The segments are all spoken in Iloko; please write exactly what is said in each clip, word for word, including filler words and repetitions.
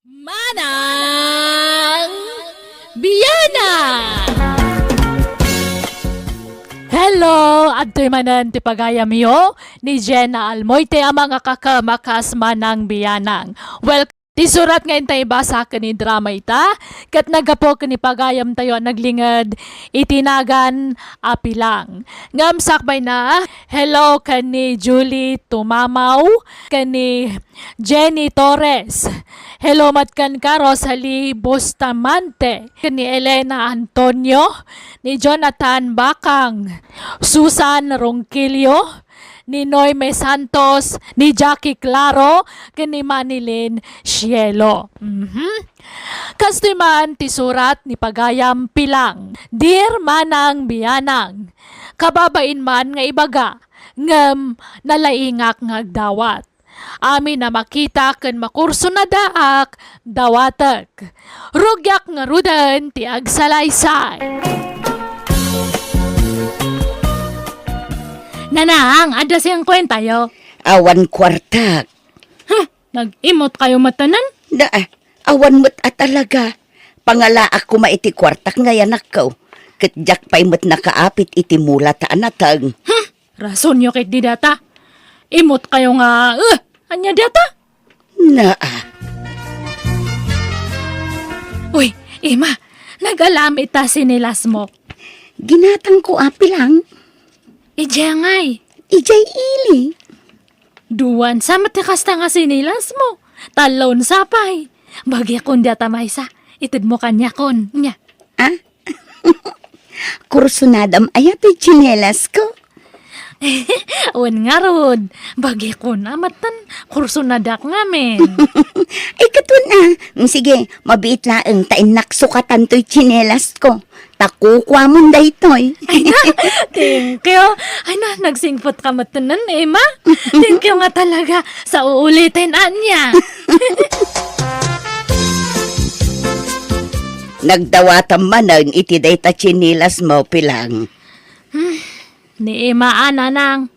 Manang Bianang! Hello! Adtoy manen ti pagayamyo ni Jenna Almoite a mangakakamakas Manang Bianang. Well, ti surat nga intay ibasa ken ni drama ita, ket naggapu ken ni pagayamtayo a naglinged iti nagan a Pilang. Ngem sakbayna, hello ken ni Julie Tumamaw, ken ni Jenny Torres. Hello met kenka, Rosalie Bustamante, ken ni Elena Antonio, ni Jonathan Bakang, Susan Ronquillo, ni Noyme Santos, ni Jackie Claro, ken ni Manilyn Cielo. Mhm. Kastoy man ti surat ni pagayam Pilang. Dear Manang Bianang, kababain man nga ibaga, ngem nalaingak nga agdawat. Amin a makita ken makursunadaak, dawatek. Rugiak ngaruden ti agsalaysay. Nanang, adda sian kuentayo? Awan kuartak. Huh, nag-imot kayo matanan? Da, awan met a talaga. Pangalaak koma iti kuartak nga yanakko. Ket diak pay met nakaapit iti mula ta anateng. Hmm, rasonyo ket di data. Imot kayo nga, eh, anya data? Naa. Uy, Ima, nagalam ita sinilasmo. Ginatangko a Pilang. Idiay ngay? Idiay ili. Duan sa met ti kasta nga sinilasmo. Talon sa pay. Bagikon data maysa. Itedmo kaniakon. Nya. Ah? Kursunadam aya ti tsinelas ko? Wen ngarud, bagikon a met tan kursunadak ngamin. Ay, ket wen a. Mm, sige, mabiit laeng ta innak sukatan toy tsinelas ko. Ta kukuamon daytoy. Ay na, thank you. Ay na, nagsingpet ka met tanan, Emma. Thank you nga talaga. Sa uulitin, anya. Nagdawatam manen iti dayta tsinelas mo, Pilang. Hmm, ni Ima a, Nanang.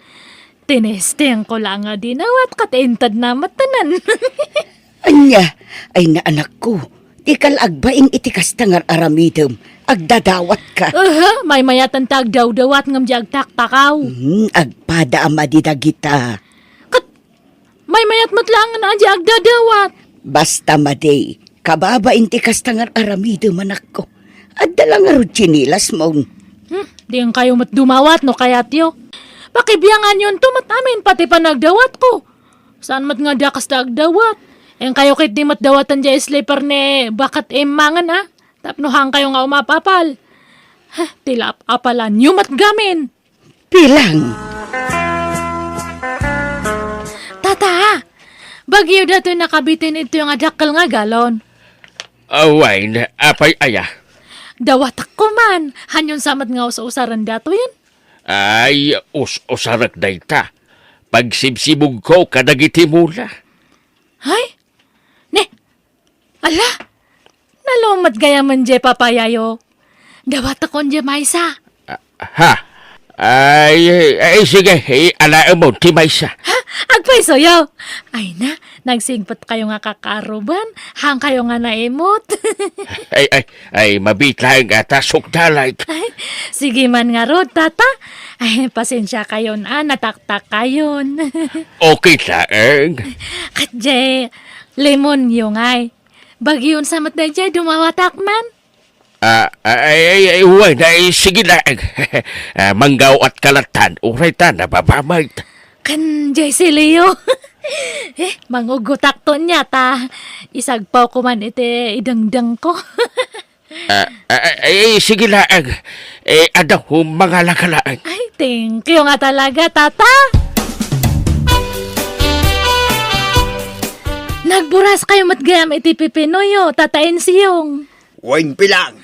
Tinesting ko lang nga dinawat ket inted na met tanan. Anya, ay na anakko, dika la agbain iti kasta nga ar-aramidem, agdadawat ka. Aha, maymayatan ta agdawdawat ngem di agtaktakaw. Hmm, agpada a madi dagita. Ket maymayat met laeng nga adi agdadawat. Basta madi, kababain ti kasta nga ar-aramidem, anakko. Adda la ngarud tsinelas mo. Hmm, dian kayo met dumawat no kayatyo. Pakibianganyon to met amin pati panagdawatko. Saan met nga adda kasta agdawat? Inkayo ket di met dawatan diay slipper ni Baket Emma ngan a. Tapno haan kayo nga umapapal. Heh, ti la ap-apalanyo met gamin. Pilang. Tata, bagyo datoy nakabitin itoy nga dakkel nga galon. Awain, apay aya? Dawatak ko man. Hanyon sa met nga us-usaren datoyen? Ay, us-usarek dayta. Pagsibsibugko kadagiti mula. Ay? Ne, ala? Nalumet gayam diay papayayo. Dawatakon diay maysa. Ah, ha? Ay, ay, sige, alaemon ti maysa. Ha? Agpaysoyo? Ay na, nagsigpet kayo nga kakaruban, haan kayo nga naimot. Ay, ay, ay, mabiit laeng a ta sukdalayk. Ay, sige man ngarud, tata. Ay, pasensia kayon a, nataktak kayon. Okay laeng. Ket diay, limonyo ngay. Bagyon sa met daydiay, dumawatak man. Ah, ay, ay, ay, wen, ay, sige laeng. Ah, manggaw-atka lattan, uray ta, nababamag. Ken diay si Leo. Eh, mangugutak to nya ta. Isagpaw ko man iti idengdengko. Ah, ah, ay, ay, sige laeng. Eh, adaw, mangala ka laeng. Ay, thank you nga talaga, tata. Nagburas kayo met gayam iti pipinoyo, Tata Insiong. Wen, Pilang.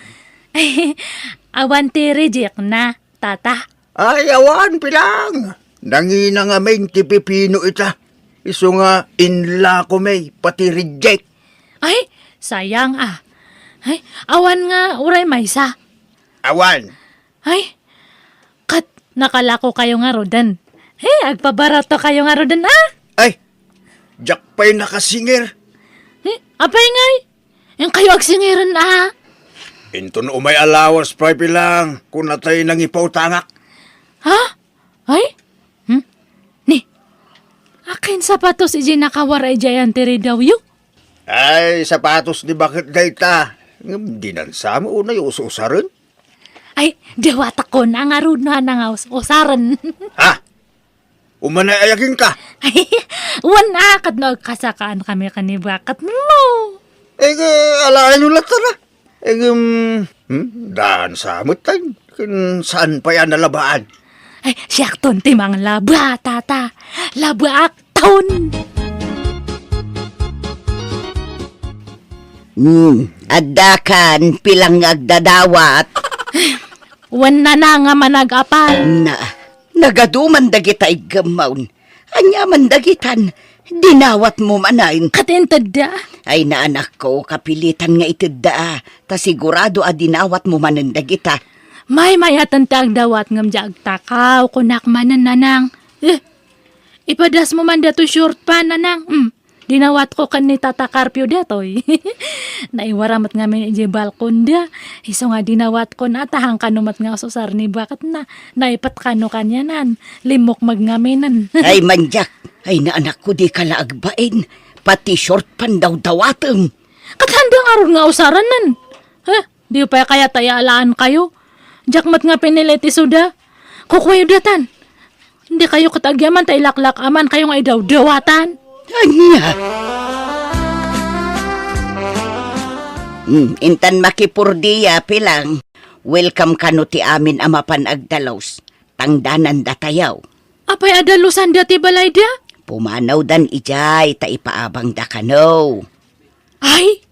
Awan ti reject na, Tata. Ay, awan, Pilang. Nangina ngamin ti pipino ita. Isu nga inlako may pati reject. Ay, sayang a. Ay, awan nga uray maysa. Awan. Ay, ket nakalako kayo ngaruden. Hey, agpabarato kayo ngaruden, a? Ay, diak pay nakasinger. Eh, Apay ngay? Inkayo agsingiren a? Inton umay a lawas pay, Pilang, kunatay nangipautangak. Ha? Ay? Hmm? Ni, akin sapatos iti nakawar idiay antiridawyo? Ay, sapatos ni baket dayta. Ngem dinan sa mo unay us-usaren? Ay, dawatakon a ngarud no a nangaus-usaren. Ha? Umanay aya kenka? Ay, wen a, ket no agkasakaan kami ken ni baket mo. Eh, alaen no latta na. Eh, um, hmm, daan sa met tayo. Ken saan pay a nalabaan? Ay, siakton ti manglaba, tata. Labaakton. Hmm, adda kan Pilang nga agdadawat. Wen, Nanang, nga manag-apal. Na, nagadu man dagita iggemmaw. Ania man dagitan? Dinawat mo manen. Ket intedda. Ay, naanakko, kapilitan nga itedda, ta sigurado a dinawat mo manen dagita. Maymayaten ti agdawat ngem diak agtakaw, kunak manen, Nanang. Eh, ipadas mo man datoy short pant, Nanang. Hmm. Dinawatko ken ni Tata Carpio datoy. Naiwara met ngamin idiay balkonda. Isu nga dinawatkon a ta haan kano met nga ususar ni baketna. Naipet kano kanianan. Limmukmeg ngaminen. Ay, mandiak. Ay, naanakko, dika la agbain. Pati short pant dawdawatem. Ket haanda ngarud nga usaranen. Heh, di pay kayat a yaalaan kayo. Diak met nga pinili ti suda. Kukuayo datan. Dikayo ket agyaman ta ilaklak-aman kayo nga idawdawatan. Ania? Hmm, intan makipurdia, Pilang. Welcome kano ti amin a mapan agdalus. Tangdanan datayaw. Apay a dalusan dati balayda? Pumanawdan idiay ta ipaabangda kano. Ay,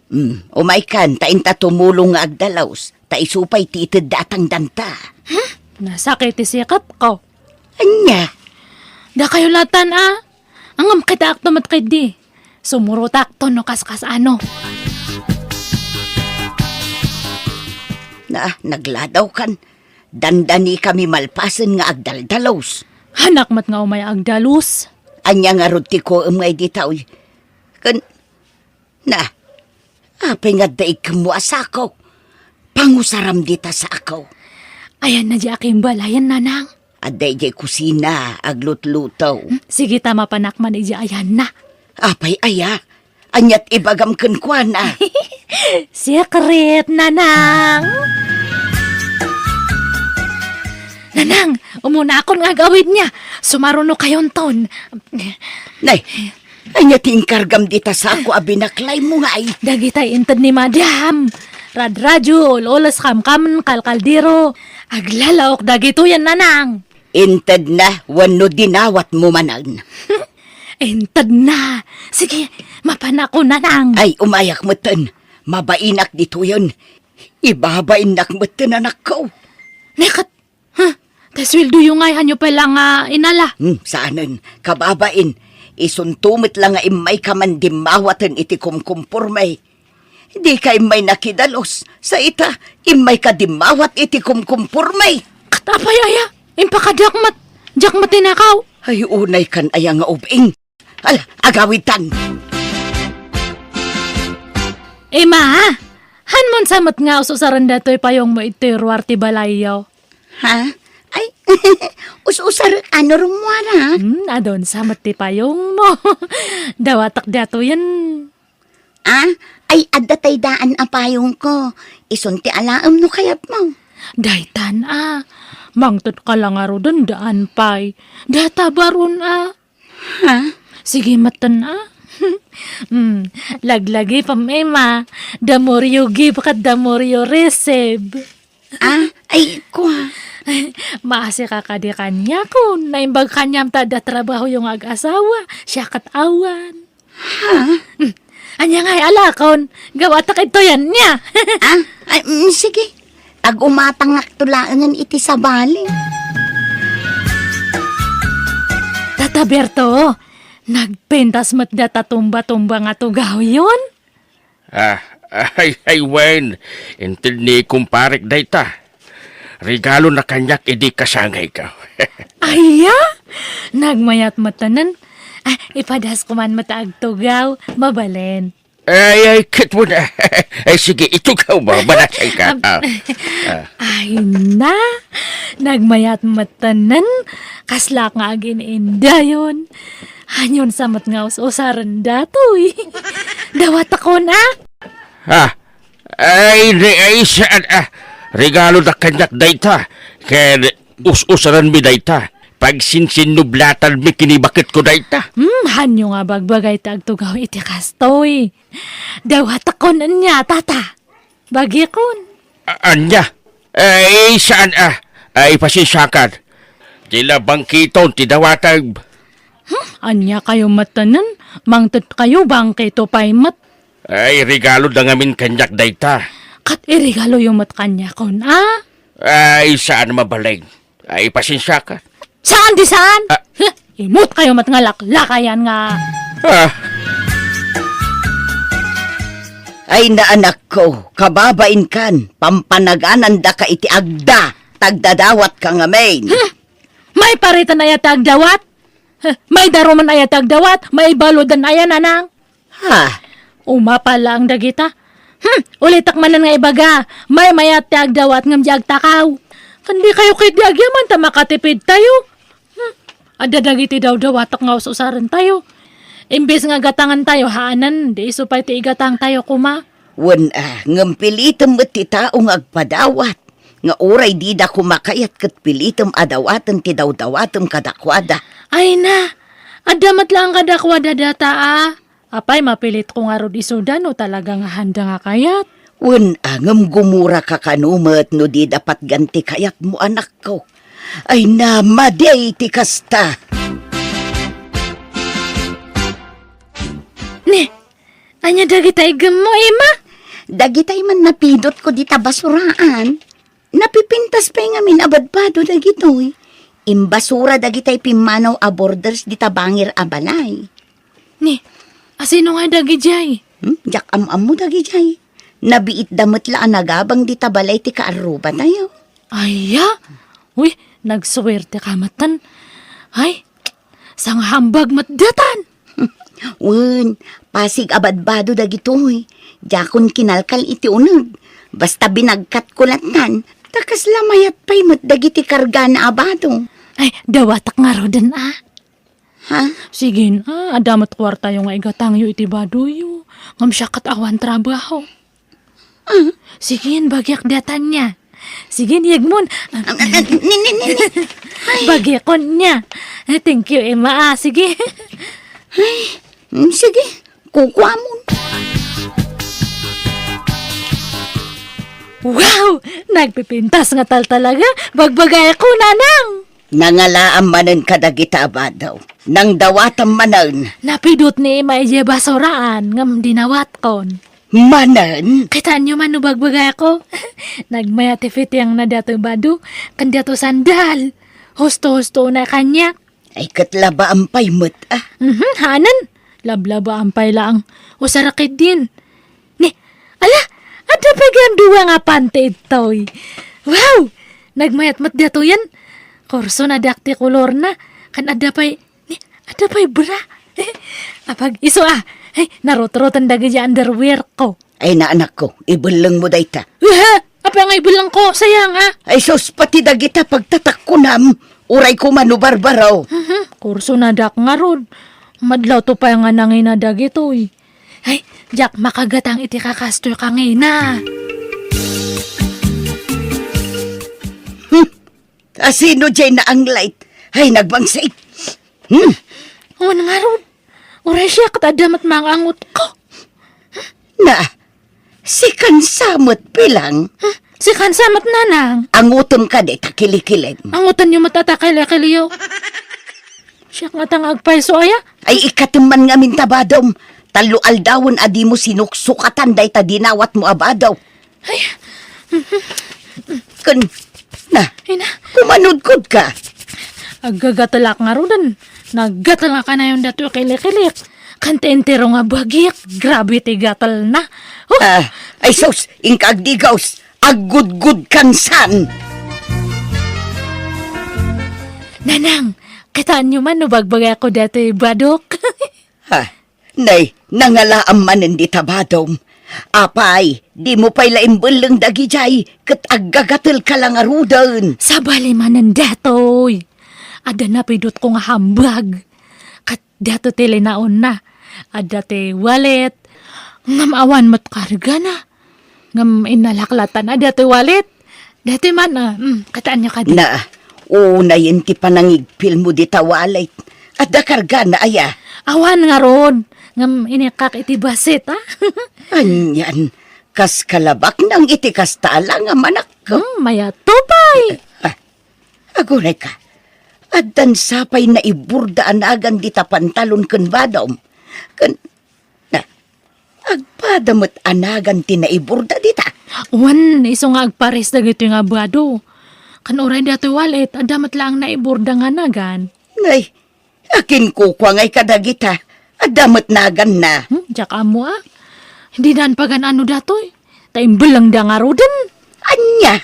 Hmm, umaykan, ta inta tumulong nga agdalus, ta isu pay ti itedda a tangdanta. Hmm? Nasakit ti sikapko. Ania? Dakayo latan a. Ngem kitaakto met ketdi. Sumurotakto no kaskas-ano. Na, nagladawkan. Dandani kami malpasen nga agdaldalus. Hanak met nga umay agdalus. Ania ngarud ti kuem nga idi taoy? Ken Na, apay nga adda ikemmo a sako? Pangusaram dita sako. Ayanna diay akimbalayan, Nanang. Adda idiay kusina, aglutluto. Hmm, sige ta mapanak man idiay ayanna. Apay aya? Aniat ibagam kenkuana? Secret, Nanang. Nanang, umunakon nga agawidna. Sumaruno kayonton. Nay, ania ti inkargam dita sako a binaklaymo ngay? Dagitay inted ni Madam. Radradio, ul-ules, kamkam, kalkaldero. Aglalaok dagitoyen, Nanang. Intedna wenno dinawatmo manen? Intedna. Sige, mapanakon, Nanang. Ay, umayak metten. Mabainak ditoyen. Ibabainnak metten, anakko. Neket, Huh? Ta sueldoyo ngay, hanyo pay la nga inala? Hmm, saanen. Kababain, isunto met la nga immayka man dimmawaten iti kumkumporme. Dika immay nakidalus, sa ita, immayka dimmawat iti kumkumporme. Ket apay aya? Impakadiak met, diak met tinakaw. Ay, unay kan aya nga ubing. Ala, agawidtan. Ima, han mo sa met nga ususaren datoy payongmo iti ruar ti balayyo? Ha? Ay, us-usar a no rummuar a. Hmm, adun sa met ti payongmo. Dawatek datoyen. Ah, ay, adda tay daan a payongko. Isun ti alaem no kayatmo. Daytan a. Mangted ka la ngaruden daan pay. Data barun a. Ha? Sige, metten a. Hmm, laglagipem, Ima. The more you give, ket the more you receive. Ah, ay, kua. Maasi ka kadi kaniakon. Naimbag kaniam ta adda trabahoyo nga ag-asawa. Siak ket awan. Ha? Hmm. Ania ngay alakon? Gawatek ditoyen, nia? Ah, ay, mm, sige. Agumatangakto laengen iti sabali. Tata Berto, nagpintas met data tumba-tumba nga tugawyon? Ah, ay, ay, wen. Inted ni kumparek dayta. Regalona kaniak idi kasangayko. Aya? Nagmayat met tanan. Ah, ipadasko man met agtugaw. Mabalin. Ay, ay, ket mo na. Ay, sige, itugaw mo. Manasay ka. Am-, Ah, ah. Ay na, nagmayat met tanan. Kasla nga agin-indayon. Hanyon sa met nga us-usaren datoy. Dawatakon, ah. Ah, ay, re-, ay, saan, ah. Regalo da kaniak dayta. Ken us-usaren mi dayta. Pagsinsinnublatan mi kinibakit ko dayta. Hmm, hanyo nga bagbagay ta agtugaw iti kastoy. Dawatakon ania, tata. Bagikon. A-, ania? Ay, saan, ah? Ay, pasensiakan. Di la bangkiton ti dawatem. Hmm, ania kayo met tanan? Mangted kayo, bangkito pay met. Ay, regalo da ngamin kaniak dayta. Ket iregaloyo met kaniakon, a? Ay, saan mabalin. Ay, pasensiakan. Saan di saan? Ah. Huh, imut kayo met nga laklakayan nga. Ah. Ay, naanakko, kababainkan, pampanaganandaka iti agda, tagdadawatka ngamin. Hmm. Maipariten aya ti agdawat? Huh, maidarumen aya ti agdawat? Maibaludan aya, nanang? Ha? Umapal laeng dagita. Hmm, ulitek manen nga ibaga, maymayat ti agdawat ngem di agtakaw. Ken di kayo ketdi agyaman ta makatipidtayo. Hmm, adda dagiti dawdawatek nga us-usarentayo. Imbes nga gatangantayo, haanen, di isu pay ti igatangtayo koma. Wen a, ngem pilitem met ti tao nga agpadawat, nga uray dida koma kayat ket pilitem a dawaten ti dawdawatem kadakuada. Ay na, adda met laeng kadakuada data a. Apay, mapilitko ngarud isuda no talaga nga handa nga kayat? Wen a, ngem gumuraka kano met no dida patgan ti kayatmo, anakko. Ay na, madi ti kasta. Ni, ania dagita iggemmo, Emma? Dagitay man napidotko dita basuraan. Napipintas pay ngamin a badbado dagitoy. Imbasura dagitay pimmanaw a borders dita bangir a balay. Ni, asino nga dagidiay? Hmm? Diak am-ammo dagidiay. Nabiitda met la a nagabang dita balay ti kaarrubatayo. Aya? Uy, nagsuwerte ka met. Ay, sangahambag met datan. Wen, pasig a badbado dagitoy. Diakon kinalkal iti uneg. Basta binagkatko lattan, ta kasla mayat pay met dagiti kargana a bado. Ay, dawatak ngaruden a. Ha? Sige, a, adda met kuartayo nga igatangyo iti badoyo. Ngem siak ket awan trabaho. Ah. Sige, bagiak datan nia. Sige, yegmon. Ah, ah, ah, ni, ni, ni, ni. Ay. Bagiakon nia. Eh, thank you, Emma, a. Sige. Ay, mm, sige. Kukuamon. Wow! Nagpipintas nga tal talaga. Bagbagayko, nanang! Nangalaam manen kadagita a bado. Nangdawatam manen. Napidot ni Emma idiay basuraan, ngem dinawatkon. Manen? Kitaenyo man no bagbagayko? Nagmayat ti fittingna datoy bado, ken datoy sandal. Husto-husto na kaniak. Ay, ket labaam pay met, a. Mhm, haanen. Lablabaan pay laeng. Usara ketdin. Ni, ala, adda pay gayam dua nga panty ditoy. Wow! Nagmayat met datoyen. Kurso na diak ti kolorna. Ken adda pay, ni, adda pay bra. Apag-isu a. Ay, narutroten dagiti underwear ko. Ay, naanakko, ibellengmo dayta. Aha! Apay nga ibellengko? Sayang, a. Ay, sus, pati dagita pagtatakkunam. Uray koma no barbaro. Mhm, kurso na diak ngarud. Madlawto pay nga nangina dagitoy. Ay, diak makagatang iti kakastoy kangina. Hmm. Asino diay naanglait? Ay, nagbangsit. Hmm. Wen ngarud. Uray siak ket adda met mangangutko. Na, si Kansa met, pilang? Hmm, si Kansa met, nanang. Angutem kadi ta kilikilem. Angutenyo met a ta kilikilyo. Siak ngata nga agpayso aya? Ay, ikatem man ngamin ta badom. Tallo aldawen a dimo sinuksukatan dayta dinawatmo a bado. Ay. Ken, na, Ay, na. Kumanudkodka. Aggagatelak ngaruden. Naggatelak kanayon datoy kilikilik. Ken ti entero nga bagik, grabe ti gatelna. Oh. Ah, ay sus, inka agdigaws. Aggudgud kansan. Nanang, kitaenyo man no bagbagayko datoy badok. Ha? Nay, Nangalaam manen dita badom. Apay, dimo pay la imbelleng dagidiay ket aggagatelka la ngaruden. Sabali manen datoy. Adda napidutko nga hambag. Ket dato ti linaonna. Adda ti wallet. Ngem awan met kargana. Ngem innalaklatan a datoy wallet. Datoy man, ah, mm, kitaenyo kadi. Na, unayen ti panangigpilmo dita wallet. Adda kargana aya? Awan ngarud. Ngem inikkak iti basit, ah. Anian, kas kalabaknang iti kasta a langam, anak. Hmm, mayat to pay. Ah, aguray ka. Addan sapay naiburda a nagan dita pantalon ken badom. Ken, na, agpada met a nagan ti naiburda dita. Wen, isu nga agpares dagitoy nga bado. Kan uray datoy wallet, adda met laeng naiburda nga nagan. Nay, akin kukua ngay kadagita. Adda met naganna. Hmm, diak ammo, ah. Didan pagan-ano datoy. Ta imbellengda ngaruden. Ania?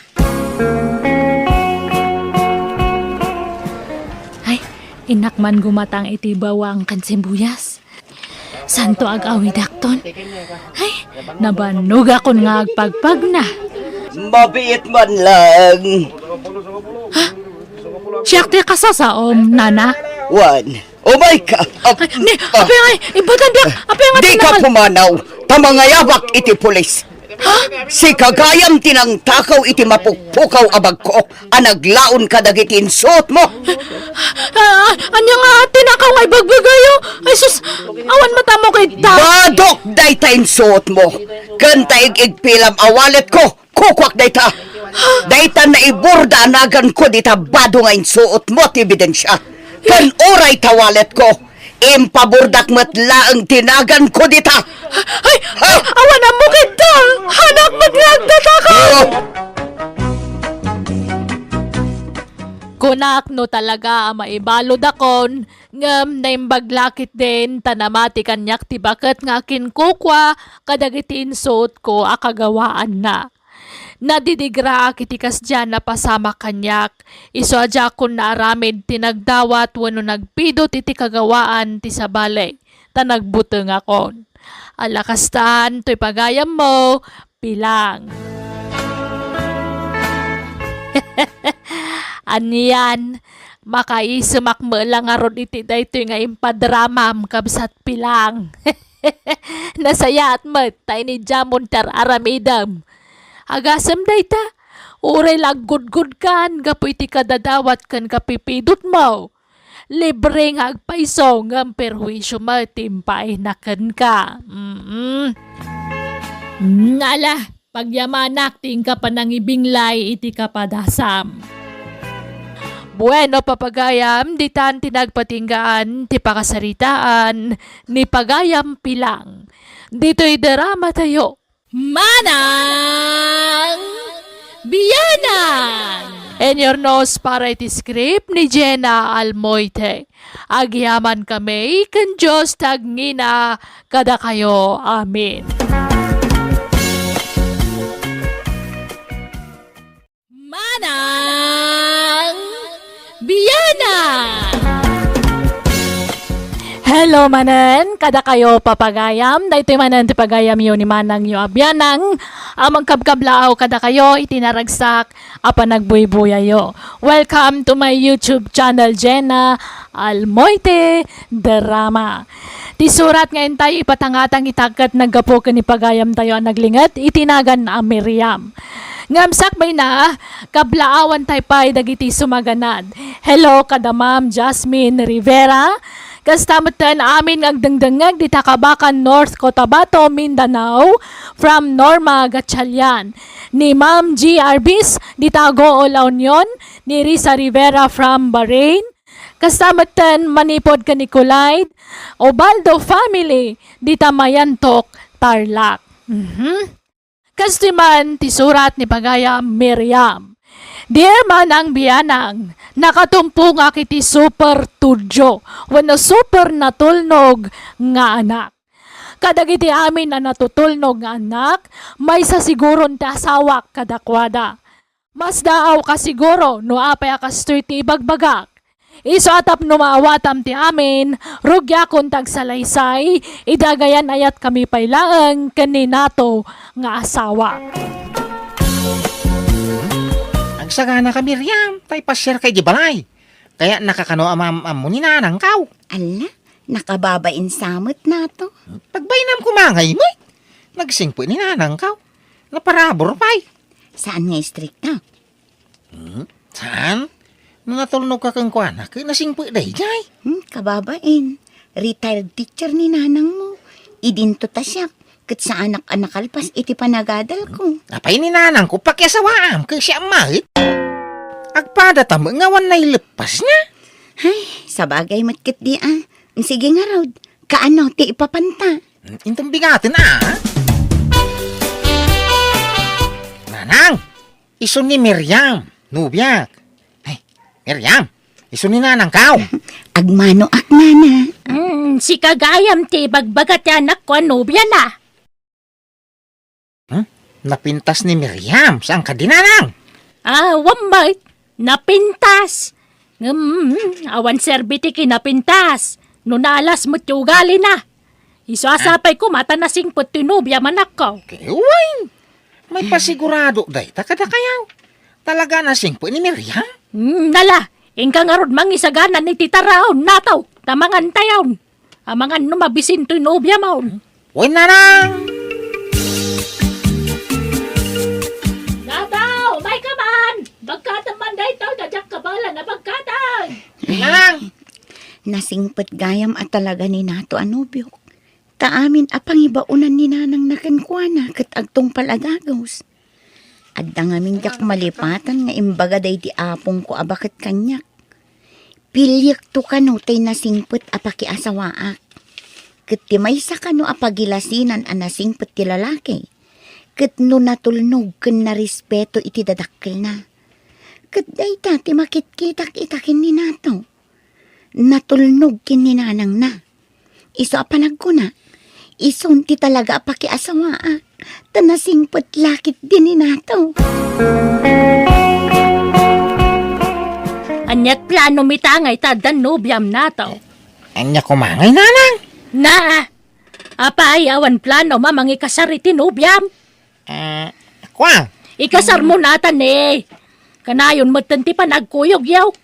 Ay, innak man gumatang iti bawang ken sibuyas. Santo ag-awidakton. Ay, nabannogakon nga agpagpagna. Mabiit man lang. Ha? Siak ti kasasaom, nana? Wen. Umay ka. Ap-, Ay, ni, ah. Apay ngay, ibadan diak, apay nga Di ka tinangan. Pumanaw, ta mangayabak iti pulis. Ha? Sika gayam ti nangtakaw iti mapukpukaw a bagko a naglaon kadagiti insuotmo. Ah, ania nga tinakaw nga ibagbagayo? Ay, sus, awan matamok ita. Badok dayta insuotmo. Ken ta ig-igpilam a walletko. Kukuak dayta. Dayta naiburda a naganko dita bado nga insuotmo ti ebidensia. Ken uray ta walletko, impaburdak met laeng ti naganko dita. Ay, ha? Ay, awan ammo kenta. Hanak met nga agtataka. Oh. Kunak no talaga a maibaludakon, ngem naimbag la ketdin ta namati kaniak ti baket nga akinkukua kadagiti insuotko a kagawaanna. Nadidigraak iti kasdiay a napasamak kaniak, isu a diakon naaramid ti nagdawat wenno nagpidut iti kagawaan ti sabali, ta nagbutengakon. Ala kastan toy pagayammo, Pilang. Anian, makaisemak met la ngarud iti daytoy nga impadramam, kabsat Pilang. Nasayaat met ta inidiamon ti ar-aramidem. Agasem dayta, uray la aggudgudkan gapu iti kadadawat ken kapipidutmo. Libre nga agpayso ngem perhuisio met ti impaayna kenka. Mm. Ala, pagyamanak ti inka panangibinglay iti kapadasam. Bueno, papagayam, ditan ti nagpatinggaan ti pakasaritaan ni Pagayam Pilang. Ditoy drama tayo. Manang Bianang! Inyurnos para iti script ni Jenna Almoite. Agyamankami ken Dios ti agngina kadakayo. Amen. Manang Bianang! Hello manen, kadakayo papagayam. Daytoy manen ti pagayamyo ni manangyo a bianang a mangkabkablaaw kadakayo iti naragsak a panagbuybuyayyo. Welcome to my YouTube channel, Jenna Almoite Drama. Ti surat nga intay ipatangatang ita ket naggapu ken ni pagayamtayo a naglinget iti nagan a Miriam. Ngem sakbayna, kablaawan tay pay dagiti sumaganad. Hello kada Ma'am Jasmine Rivera. Kasta metten amin nga agdengdengngeg dita Kabakan, North Cotabato, Mindanao, from Norma Gatchalian. Ni Ma'am G Arbis dita Agoo, La Union, ni Risa Rivera from Bahrain. Kasta metten manipud ken ni Kulayd Obaldo family dita Mayantok, Tarlac. Mhm. Kastoy man ti surat ni Pagayam Miriam. Dear Manang Bianang, nakatumpongak iti super tudyo wenno super natulnog nga anak. Kadagiti amin a natutulnog nga anak, maysa siguron ti asawak kadakuada. Masdaawka siguro no apay a kastoy ti ibagbagak. Isu a tapno maawatam ti amin, rugiakon ti agsalaysay, idi agayan-ayatkami pay laeng ken ni Nato nga asawa. Agsaganaka, Miriam, ta ipasiarka idiay balay. Kayatnaka kano a maam-ammo ni nanangko. Ala, nakababain sa met, Nato. Pagbainam koma ngay met. Nagsingpet ni nanangko. Naparabur pay. Saan nga istrikta? Hmm? Saan? No natulnogka kenkuana, ket nasingpet daydiay. Hmm, kababain. Retired teacher ni nanangmo. Idinto ta siak, ket saanak a nakalpas iti panagadalko. Apay ni nanangko, pakiasawaam, ket siak met. Agpadata met nga awan naileppasna. Ay, sabagay met ketdi a. Sige ngarud, kaano ti ipapanta? Hmm, inton bigaten a. Nanang! Isu ni Miriam, nobiak. Ay, Miriam, isu ni nanangko. Agmanoak, nana. Hmm, sika gayam ti ibagbaga ti anakko a nobiana. Hmm? Napintas ni Miriam, saan kadi, nanang? Ah, awan met. Napintas. Ngem, awan serbi ti kinapintas. No naalas met ti ugalina. Isu a sapay koma ta nasingpet ti nobiam, anakko. Ket wen, maipasigurado dayta kadakayo. Talaga a nasingpet ni Miriam? Hmm, ala, inka ngarud mangisagana iti taraon, Nato, ta mangantayon. Amangan no mabisin toy nobiam. Wen, nanang! Nato, umayka man! Bagkatem man daytoy ta diak kabaelan a bagkaten! Nanang! Nasingpet gayam a talaga ni Nato a nobiok. Ta amin a pangibaonan ni nanangna kenkuana ket agtungpal a dagus. Adda ngamin diak malipatan nga imbaga daydi apongko a baket kaniak. Piliekto kano tay nasingpet a pakiasawaak. Ket ti maysa kano a pagilasinan a nasingpet ti lalaki, ket no natulnog ken narespeto iti dadakkelna. Ket dayta ti makitkitak ita ken ni Nato. Natulnog ken ni nanangna. Isu a panagkuna, isun ti talaga a pakiasawaak, ta nasingpet la ketdi ni Nato. Aniat planom ita ngay ta addan nobiam, Nato? Ania koma ngay, nanang? Na, apay, awan planom a mangikasar iti nobiam? Ah, kua? Ikasarmo natan, eh. Kanayon metten ti panagkuyogyo.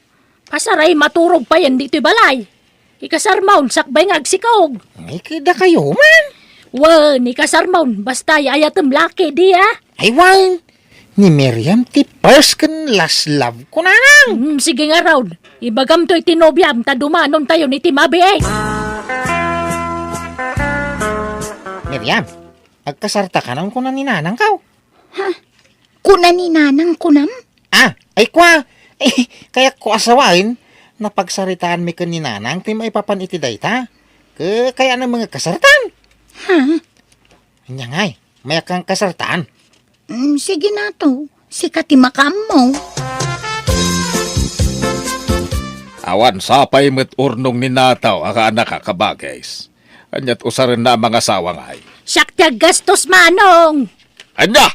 Pasaray maturog payen ditoy balay. Ikasarmon sakbay nga agsikaog. Ay, kadakayo man. Wen, ikasarmon, basta ay-ayatem la ketdi, a. Ay, wen. Ni Miriam ti first ken last love ko, nanang. Hmm, sige ngarud. Ibagamto iti nobiam ta dumanontayon iti mabiit. Miriam, agkasarta kano kuna ni nanangko? Ha? Kuna ni nanang kunam? Ah, ay kua, eh, kayatko a sawen, napagsaritaanmi ken ni nanang ti maipapan iti dayta. Ke-, kayatna nga agkasartan. Ha? Ania ngay, mayakkan kasartan? Mm, sige Nato, sika ti makaammo. Awan sapay met urnong ni Nato a kaanak a kabagis. Aniat usarenna a mangasawa ngay? Siak ti aggastos, Manong! Ania?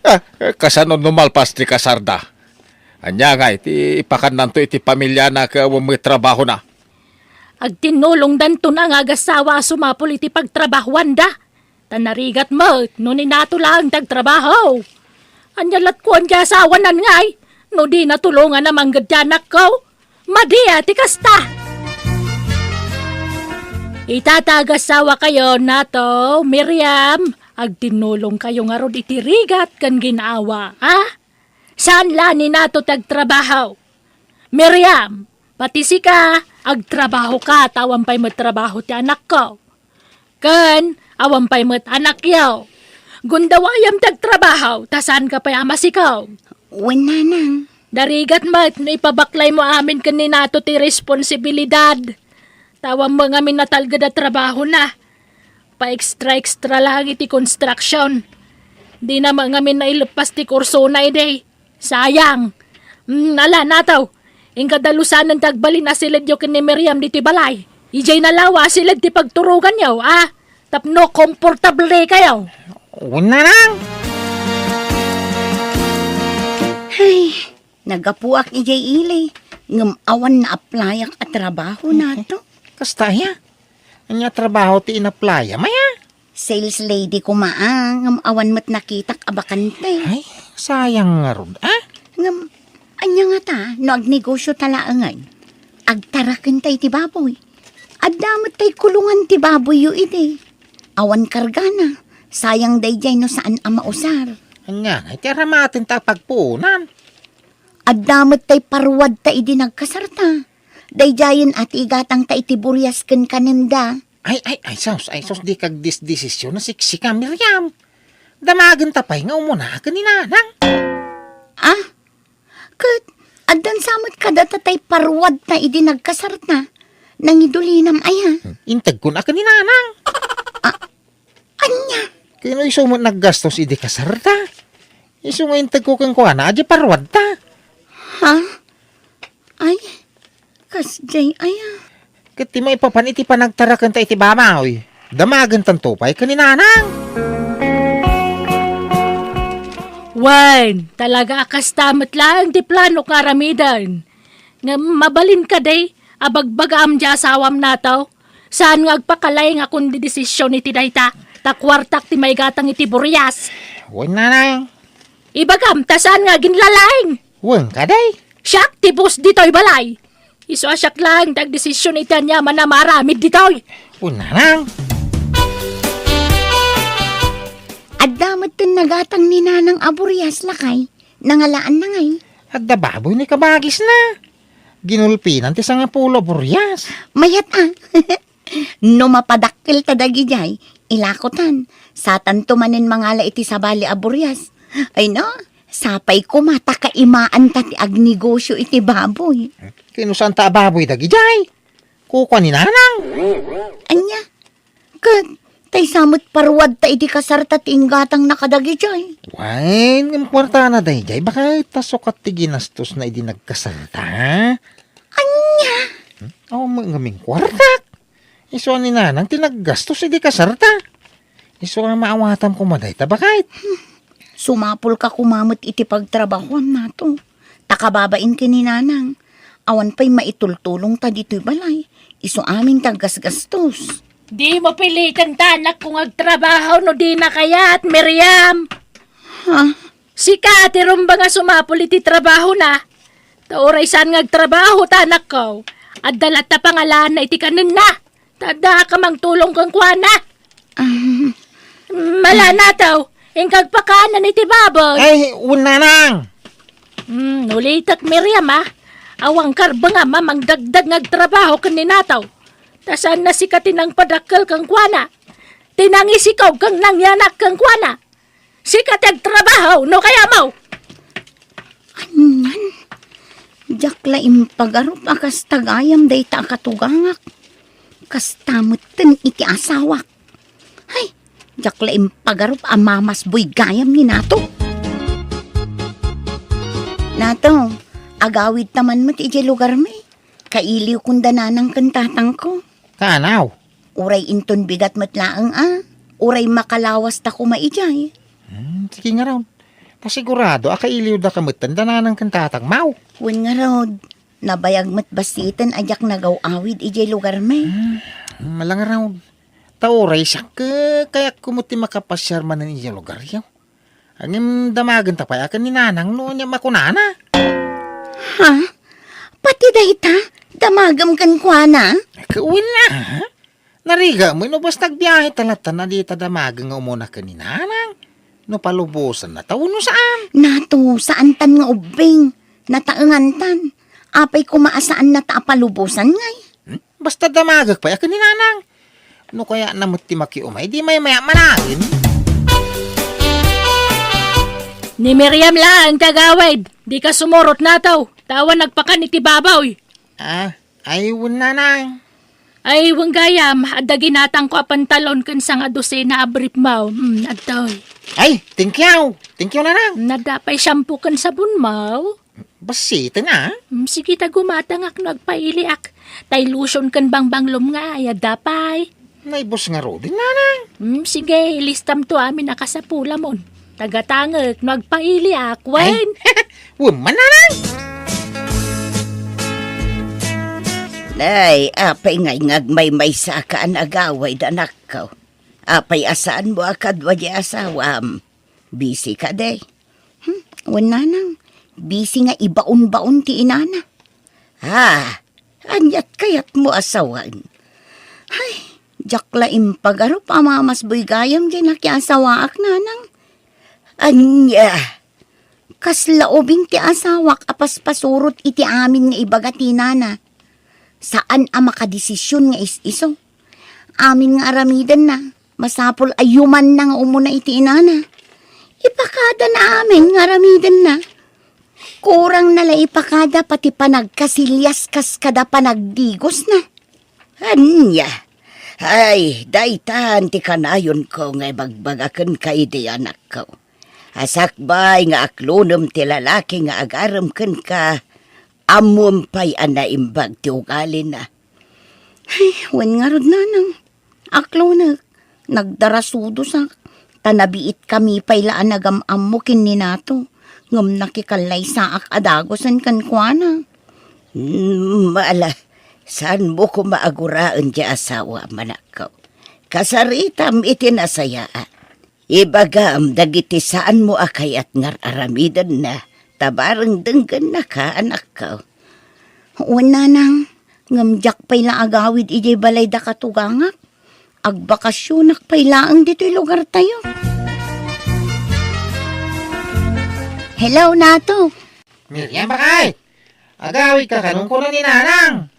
Ah, eh, kasano no malpas ti kasarda? Ania ngay ti ipakannanto iti pamiliana ket awan met trabahona? Agtinnulongdanton a nga agassawa a sumapul iti pagtrabahoanda. Ta narigat met no ni Nato laeng ti agtrabaho. Ania lat kuan ti asawanan ngay, no dina tulongan a mangged ti anakko? Madi a ti kasta! Ita ta agassawakayo, Nato, Miriam, agtinnulongkayo ngarud iti rigat ken ginawa, a? Saan la ni Nato ti agtrabaho? Miriam, pati sika, agtrabahoka ta awan pay met trabaho ti anakko. Ken awan pay met anakyo. Gundawayam ti agtrabaho, ta saanka pay a masikaw. Wen, nanang. Narigat met no ipabaklaymo amin ken ni Nato ti responsibilidad. Ta awan met ngamin natalged a trabahona. Pa-extra-extra lang iti construction. Dina met ngamin naileppas ti kursona idi. Sayang. Mm, ala, Nato. Inka dalusanen ti agbalin a siledyo ken ni Miriam ditoy balay. Idiay nalawa a siled ti pagturoganyo, a? Tapno komportablekayo. Una lang. Ay, naggapuak idiay ili. Ngem awan naaplayak a trabaho nato. Kasta aya? Ania a trabaho ti inaplaya, maya? Sales lady koma, a, ngem awan met nakitak a bakante. Ay, sayang ngarud, a? Ngem, ania ngata no agnegosyo ta laengen? Agtarakenta iti baboy. Adda met tay kulongan ti baboyyo idi. Awan kargana. Sayang daydiay no saan a mausar. Ania ngay ti aramatenta a pagpuonan? Adda met tay paruadta idi nagkasarta. Daydiayen a ti igatangta iti burias ken kanenda. Ay, ay, ay, sus, ay, sus, dika agdesdesisyon a siksika, Miriam. Damagenta pay nga umuna ken ni Nanang. A? Ket, addan sa met kadata tay paruadta idi nagkasarta. Nangidulinam aya? Hmm, integkon a ken ni Nanang. A, ania? Ken no isu met naggastos idi kasarta. Isu nga integko kenkuana, a di paruadta. Ha? Ay, kasdiay aya. Ket ti maipapan iti panagtarakenta iti baboy, damagentanto pay ken ni Nanang. Wen, talaga a kasta met laeng ti planok nga aramiden. Ngem mabalin kadi a bagbagaam ti asawam nato? Saan nga agpakalaing a kondidesisyon iti dayta, ta kuartak ti maigatang iti burias. Wen, Nanang. Ibagam ta saan nga aginlalaing. Wen kadi? Siak ti boss ditoy balay. Isu a siak laeng ti agdesisyon iti aniaman a maaramid ditoy. Wen, Nanang. Adda met ti nagatang ni Nanang a burias, lakay. Nangalaanna ngay? Adda baboy ni kabagisna. Ginulpinan ti sangapulo a burias. Mayat a. No mapadakkelta dagidiay, ilakotan. Satanto manen mangala iti sabali a burias. Ay no, sapay koma ta kaimaanta ti agnegosyo iti baboy. Ken no saanta a baboy dagidiay? Kukua ni Nanang. Ania? Ket, tay sa met paruadta iti kasarta ti inggatangna kadagidiay. Wen, ngem kuartana daydiay, baket ta sukat ti ginastosna idi nagkasarta. Ania? Hmm? Awan met ngamin kuartak. Isu a ni Nanang ti naggastos idi kasarta. Isu a maawatam koma dayta, baket. Sumapulka koma met iti pagtrabahoam nato. Ta kababain ken ni Nanang, awan pay maitultulongta ditoy balay. Isu amin ti aggasgastos. Dimo piliten ti anakko nga agtrabaho no dina kayat, Miriam. Ha? Sika ti rumbeng a sumapul iti trabahona. Ta uray saan nga agtrabaho ti anakko, adda latta pangalaanna iti kanenna. Ta adda a mangtulong kenkuana. Ah. Malanato, inka agpakaanna iti baboy. Ay, wen, Nanang. Hmm, ulitek, Miriam, a. Awan karbengam a mangdagdag nga agtrabaho ken ni Nataw. Ta saanna sika ti nangpadakkel kenkuana. Ti nangisikog ken nangyanak kenkuana. Sika ti agtrabaho no kayatmo. Anian? Diak la impagarup a kasta gayam dayta a katugangak. Kasta metten iti asawak. Hay, diak la impagarup a mamasboy gayam ni Nato. Nato, agawidta man met idiay lugarmi. Kailiwkon da nanang ken tatangko. Kaanaw? Uray inton bigat met laeng a, uray makalawasta koma idiay. Hmm, sige ngarud. Ta sigurado a kailiwdaka metten da nanang ken tatangmaw. Wen ngarud, nabayag met bassiten a diak nagaw-awid idiay lugarmi. Hmm, mala ngarud. Ta uray siak, kayatko met ti makapasiar manen idiay lugaryo. Ngem damagenta pay a ken ni nanang no ania makunana. Ha? Pati dayta, damagem kenkuana? Ket wen a. Narigat met no basta agbiahe ta latta a dita damagem nga umuna ken ni nanang. No palubosanna ta wenno saan. Nato, saantan nga ubbing. Nataengantan. Apay koma a saannata a palubosan ngay? Hmm? Basta damagek pay a ken ni nanang. No kayatna met ti makiumay, di maymayak managen. Ni Miriam laeng ti agawid, dika sumurot Nataw, ta awan nagpakan iti baboy. Ah, ay, wen nanang. Ay, wen gayam, adda ginatangko a pantalon ken sangadosena a brief mo. Hmm, adtoy. Ay, thank you. Thank you, nanang. Adda pay shampoo ken sabon mo. Bassiten a. Mm, sige ta gumatangak no agpailiak. Tay lotion ken bangbanglom nga ay adda pay. Naibus ngaruden, nanang. Mm, sige, ilistamto amin a kasapulamon. Tagatangek no agpailiak, ay, wen. Wen man, nanang. Ay, apay ngay nga agmaymaysa ka a nagawid, anakko? Apay a saanmo a kadua di asawam? Busy ka, day? Hmm, wen, nanang. Busy nga ibaon-baon ti inana. Ah, aniat kayatmo a sawen? Ay, diak la impagarup a mamasboy gayam diay nakiasawaak, nanang. Ania? Kasla ubing ti asawak a paspasurot iti amin nga ibaga ti nana. Saan a makadesisyon nga is-isu. Amin nga aramidenna, masapul a yumanna nga umuna iti inana. Ipakadana amin nga aramidenna. Kurangna la ipakada pati panagkasilias kas kada panagdigosna. Ania? Ay, daytan ti kanayonko nga ibagbaga kenka idi, anakko. A sakbay nga aklonem ti lalaki nga agarem kenka, ammom pay a naimbag ti ugalina. Ay, wen ngarud, nanang. Aklonek, nagdarasudosak, ta nabiitkami pay la a nagam-ammo ken ni Nato, ngem nakikallaysaak a dagusen kenkuana. Hmm, ala, saanmo koma a guraen ti asawam, anakko? Kasaritam iti nasayaat. Ibagam dagiti saanmo a kayat nga ar-aramidenna, ta bareng denggennaka, anakko. Wen, nanang, ngem diak pay la agawid idiay balay da katugangak. Agbakasyonak pay laeng ditoy lugartayo. Hello, Nato. Miriam, bakay! Agawidka kano, kuna ni Nanang.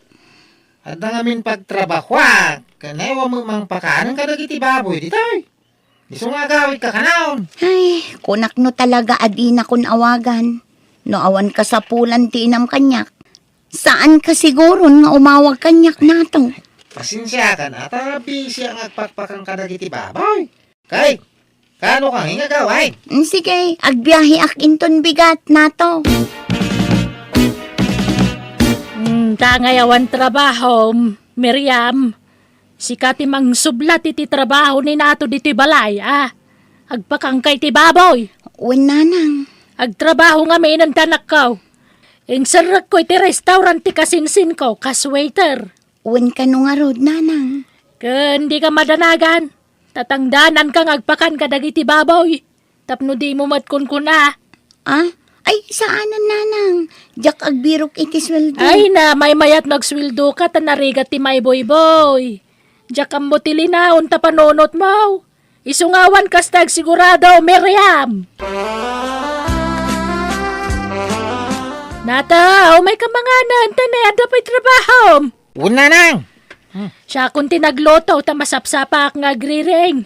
Adda ngamin pagtrabahoak, ken awan met mangpakanen kadagiti baboy ditoy. Isu nga agawidka kano. Ay, kunak no talaga a dinakon awagan. No awan kasapulan ti inam kaniak, saanka siguron nga umawag kaniak, Nato. Pasensiakan a ta busy nga agpakpakan kadagiti baboy. Kay, kano ka nga agawid? Mm, sige, agbiaheak inton bigat, Nato. Mm, ta ngay awan trabaho, Miriam. Sika ti mangsublat iti trabaho ni Nato ditoy balay, a? Agpakankay ti baboy. Wen, Nanang. Agtrabaho ngamin, anakko. Inserrekko iti restaurant ti kasinsinko, kas waiter. Wen, kano ngarud, Nanang? Ken dika madanagan. Tatangdananka nga agpakan kadagiti baboy. Tapno dimo met kunkuna. Ah? Ay, saanen, Nanang. Diak agbirok iti sueldo. Ay na, maymayat no agsueldoka ta narigat ti maibuybuy. Diak ammo ti linaon ta panunotmo. Isu nga awan kasta agsigurado, Miriam. Nato, umayka manganen, ta ne, adda pay trabahom. Wen, Nanang. Siakon ti nagluto, ta masapsapaak nga agriring.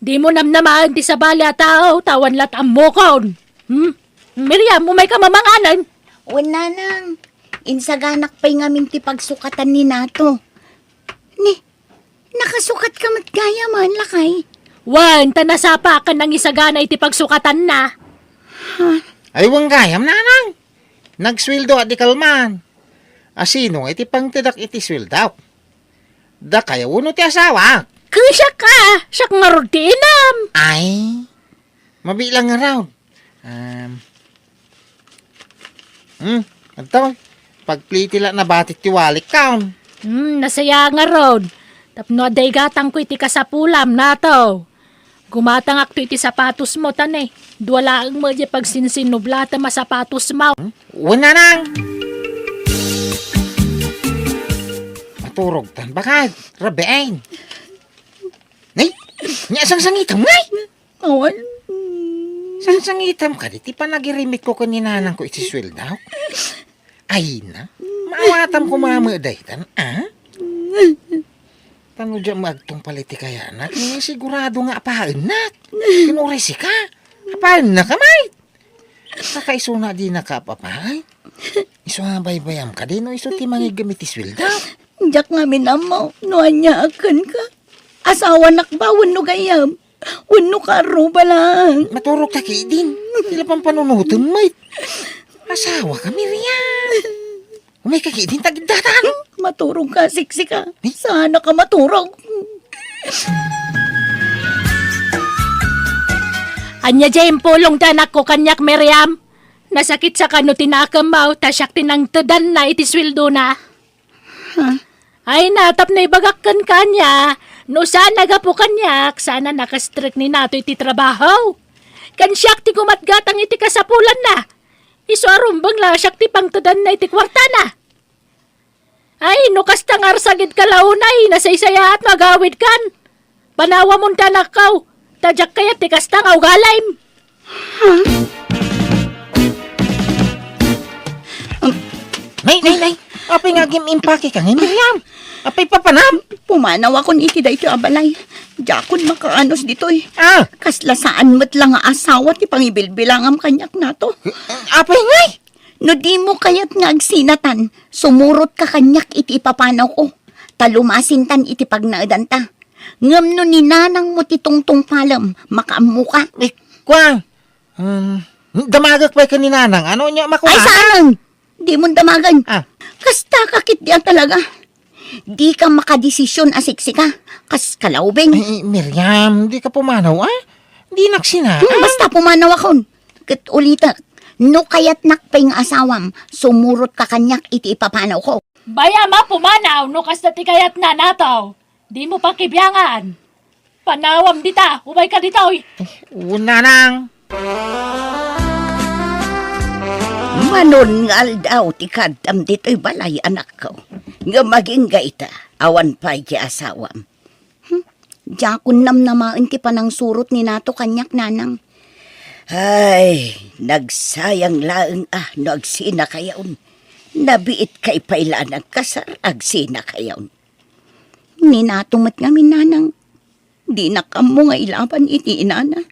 Dimo namnamaen ti sabali a tao, ta awan la't ammokon. Hmm? Miriam, umayka manganen. Wen, Nanang. Insaganak pay ngamin ti pagsukatan ni Nato. Ni, nakasukatka met gayam, lakay? Wen, ta nasapaakan nangisagana iti pagsukatanna. Ha? Ay, wen gayam, Nanang. Nagsueldo a di kalman. A sino nga iti pangtedak iti sueldok? Dakayo wenno ti asawak? Ken siak a, siak ngarud ti inam. Ay, mabilang ngarud. Um, hmm, adto, pagpliti la nabatik ti walik kaon. Hmm, nasaya ngarud. Tapno adda igatangko iti kasapulam, Nato. Gumatangakto iti sapatosmo, ta ne, dua laeng met diay pagsinsinublatem a sapatosmo. Hmm? Wen, Nanang. Maturogtan, bakay, rabiin. Nay, nia sangsangitam, ngay? Awan. Sangsangitam kadi ti panagirimitko ken ni Nanangko iti sueldok. Ay na, maawatam koma met daytan, a? Ta no diak agtungpal iti kayanak, eh, sigurado nga apaennak. Ken uray sika, apaennak a met. Saka isuna dinaka apapaen. Isu a baybayam kadi no isu ti mangiggem iti sueldo. Diak ngamin ammo no ania a kenka. Asawanak ba wenno gayyem? Wenno karruba laeng? Maturogta ketdin. Ti la pampanunotem met. Asawaka, Miriam. Umayka ketdin ta giddatan. Maturogka, siksika. Eh? Saanaka maturog. Ania diay impulong ti anakko kaniak, Miriam? Nasakitsa kano ti nakemmo, ta siak ti nangtedanna iti sueldona? Ah. Ay na, tapno ibagak kenka ania, no saan a gapu kaniak, saan a nakastrek ni Nato iti trabaho. Ken siak ti gumatgatang iti kasapulanna. Isu a rumbeng la siak ti pangtedanna iti kuartana. Ay, no kasta nga arsagidka la unay, nasaysayaat no agawidkan. Panawamonta, anakko, ta diak kayat ti kasta nga ugalim. Nay, nay, nay! Apay nga agim-impake ka ngay, Miriam? Apay papanam? Pumanawakon iti daytoy a balay. Diakon makaanus ditoy. Ah! Kasla saan met la nga asawa ti pangibilbilangam kaniak, Nato. Apay ngay? No dimo kayat nga agsinatan, sumurotka kaniak iti ipapanawko, ta lumasintan iti pagnaedanta. Ngem no ni nanangmo ti tungtungpalem, makaammoka. Eh, kua, um, damagek pay ken ni nanang. Ano nya makunana? Ay, saan? Dimon damagen. Ah. Kasta ka ketdi a talaga. Dika makadesisyon a siksika, kas kalaubing. Ay, Miriam, dika pumanaw, ah? Dinak sina, Hmm, ah? Basta pumanawakon. Ket ulitek, no kayatnak pay nga asawam, sumurotka kaniak iti ipapanawko. Bayam a pumanaw no kasta ti kayatna, Nato. Dimo pakibiangan. Panawam dita, umayka ditoy. Wen, nanang. Manon nga aldaw ti kaadam ditoy balay, anakko. Ngem agingga ita, awan pay ti asawam. Hmm? Diakon namnamaen ti panangsurot ni Nato kaniak, nanang. Ay, nagsayang laeng a no agsinakayon. Nabiitkay pay la a nagkasar, agsinakayon. Ni Nato met ngamin, nanang. Dinak ammo nga ilaban iti inana.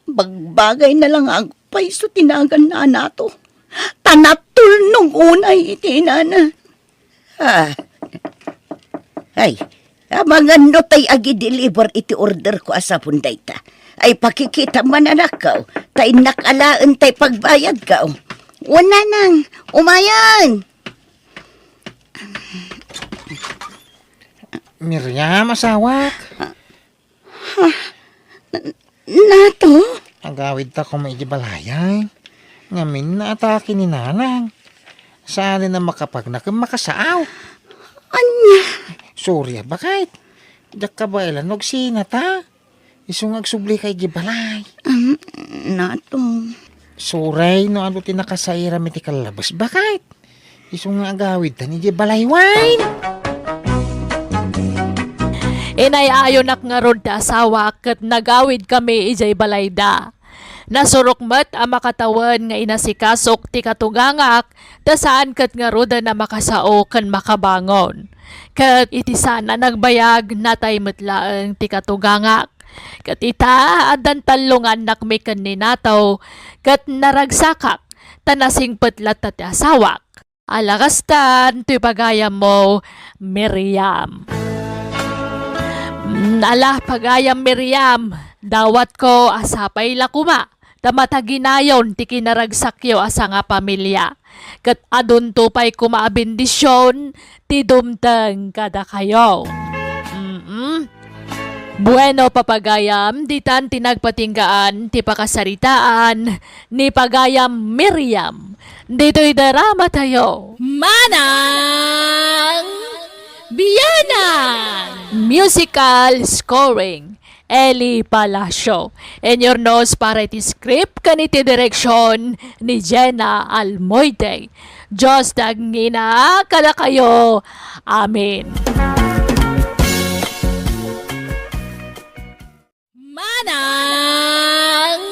Bagbagayna la nga agpayso ti naganna a Nato. Ta natulnog unay iti inana. Ah. Ay, amangan no tay agi-deliver iti orderko a sabon dayta. Ay, pakikitam man, anakko, ta innak alaen tay pagbayadko. Wen, nanang, umayen! Miriam, asawak. Ha? Na-, Nato? Agawidta koma iti balay, ay. Ngamin naatake ni nanang. Saan a makapagna ken makasaaw. Ania? Sorry a, baket. Diak kabaelan no agsinata. Isu nga agsublika iti balay. Um, Nato. Sorry no adu ti nakasairam iti kallabas, baket. Isu nga agawidtan idiay balay, wen. Inay-ayonak ngarud ti asawak ket nagawidkami idiay balayda. Nasurok met a makatawen nga inasikasok ti katugangak, ta saan ket ngaruden a makasao ken makabangon. Ket iti saan a nagbayag, natay met laeng ti katugangak. Ket ita, addan tallo nga annakmi ken ni Nato, ket naragsakak, ta nasingpet latta ti asawak. Ala kastan toy pagayammo, Miriam. Mm, ala, pagayam Miriam, dawatko a sapay la koma, ta mataginayon ti kinaragsakyo a sangapamilia, ket adunto pay koma a bendision ti dumteng kadakayo. Mm. Bueno, papagayam, ditan ti nagpatinggaan ti pakasaritaan ni pagayam Miriam ditoy drama tayo. Manang Bianang! Musical scoring, Eli Palacio. Inurnos para iti script ken iti direksyon ni Jenna Almoite. Dios ti agngina kadakayo. Amen. Manang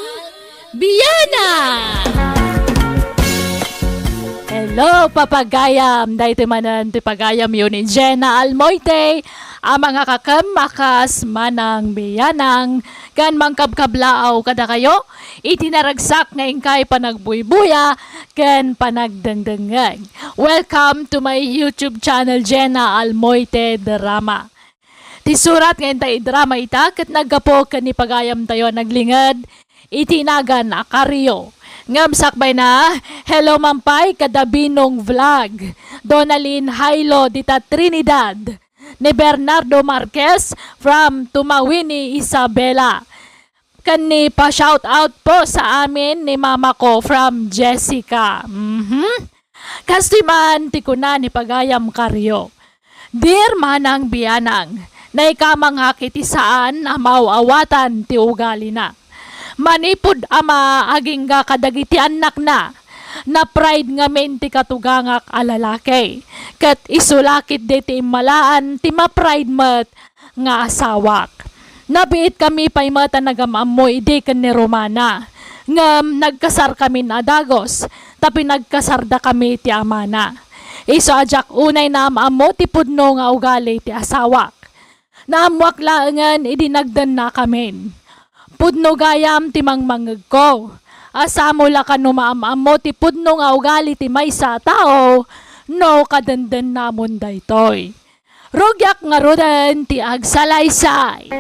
Bianang! Hello, papagayam! Daytoy manen ti pagayamyo ni Jenna Almoite a mangakakem a kas Manang Bianang ken mangkabkablaaw kadakayo iti naragsak nga inkay panagbuybuya ken panagdengdengngeg. Welcome to my YouTube channel, Jenna Almoite Drama. Ti surat nga intay idrama ita ket naggapu ken ni pagayamtayo a naglinged iti nagan a Kario. Ngem sakbayna, hello man pay kada Binong Vlog, Donalyn Jailo dita Trinidad, ni Bernardo Marquez from Tumawini, Isabela. Ken ni pa-shout out po sa amin ni mama ko from Jessica. Mhm. Kastoy man ti kuna ni pagayam Kario. Dear Manang Bianang, naikamangak iti saan a maaw-awatan ti ugalina. Manipud ama agingga kadagiti annakna, na-pride ngamin ti katugangak a lalaki, ket isu la ketdi ti immalaan ti ma-pride met nga asawak. Nabiitkami pay met a nagam-ammo idi ken ni Romana, ngem nagkasarkamin a dagus, ta pinagkasardakami ti amana. Isu a diak unay naam-ammo ti pudno nga ugali ti asawak. Naammoak laengen idi nagdennakamin. Pudno gayam ti mangmangngegko. Asamo la kano maam-ammo ti pudno nga ugali ti maysa a tao no kadendennamon daytoy. Rugiak ngaruden ti agsalaysay.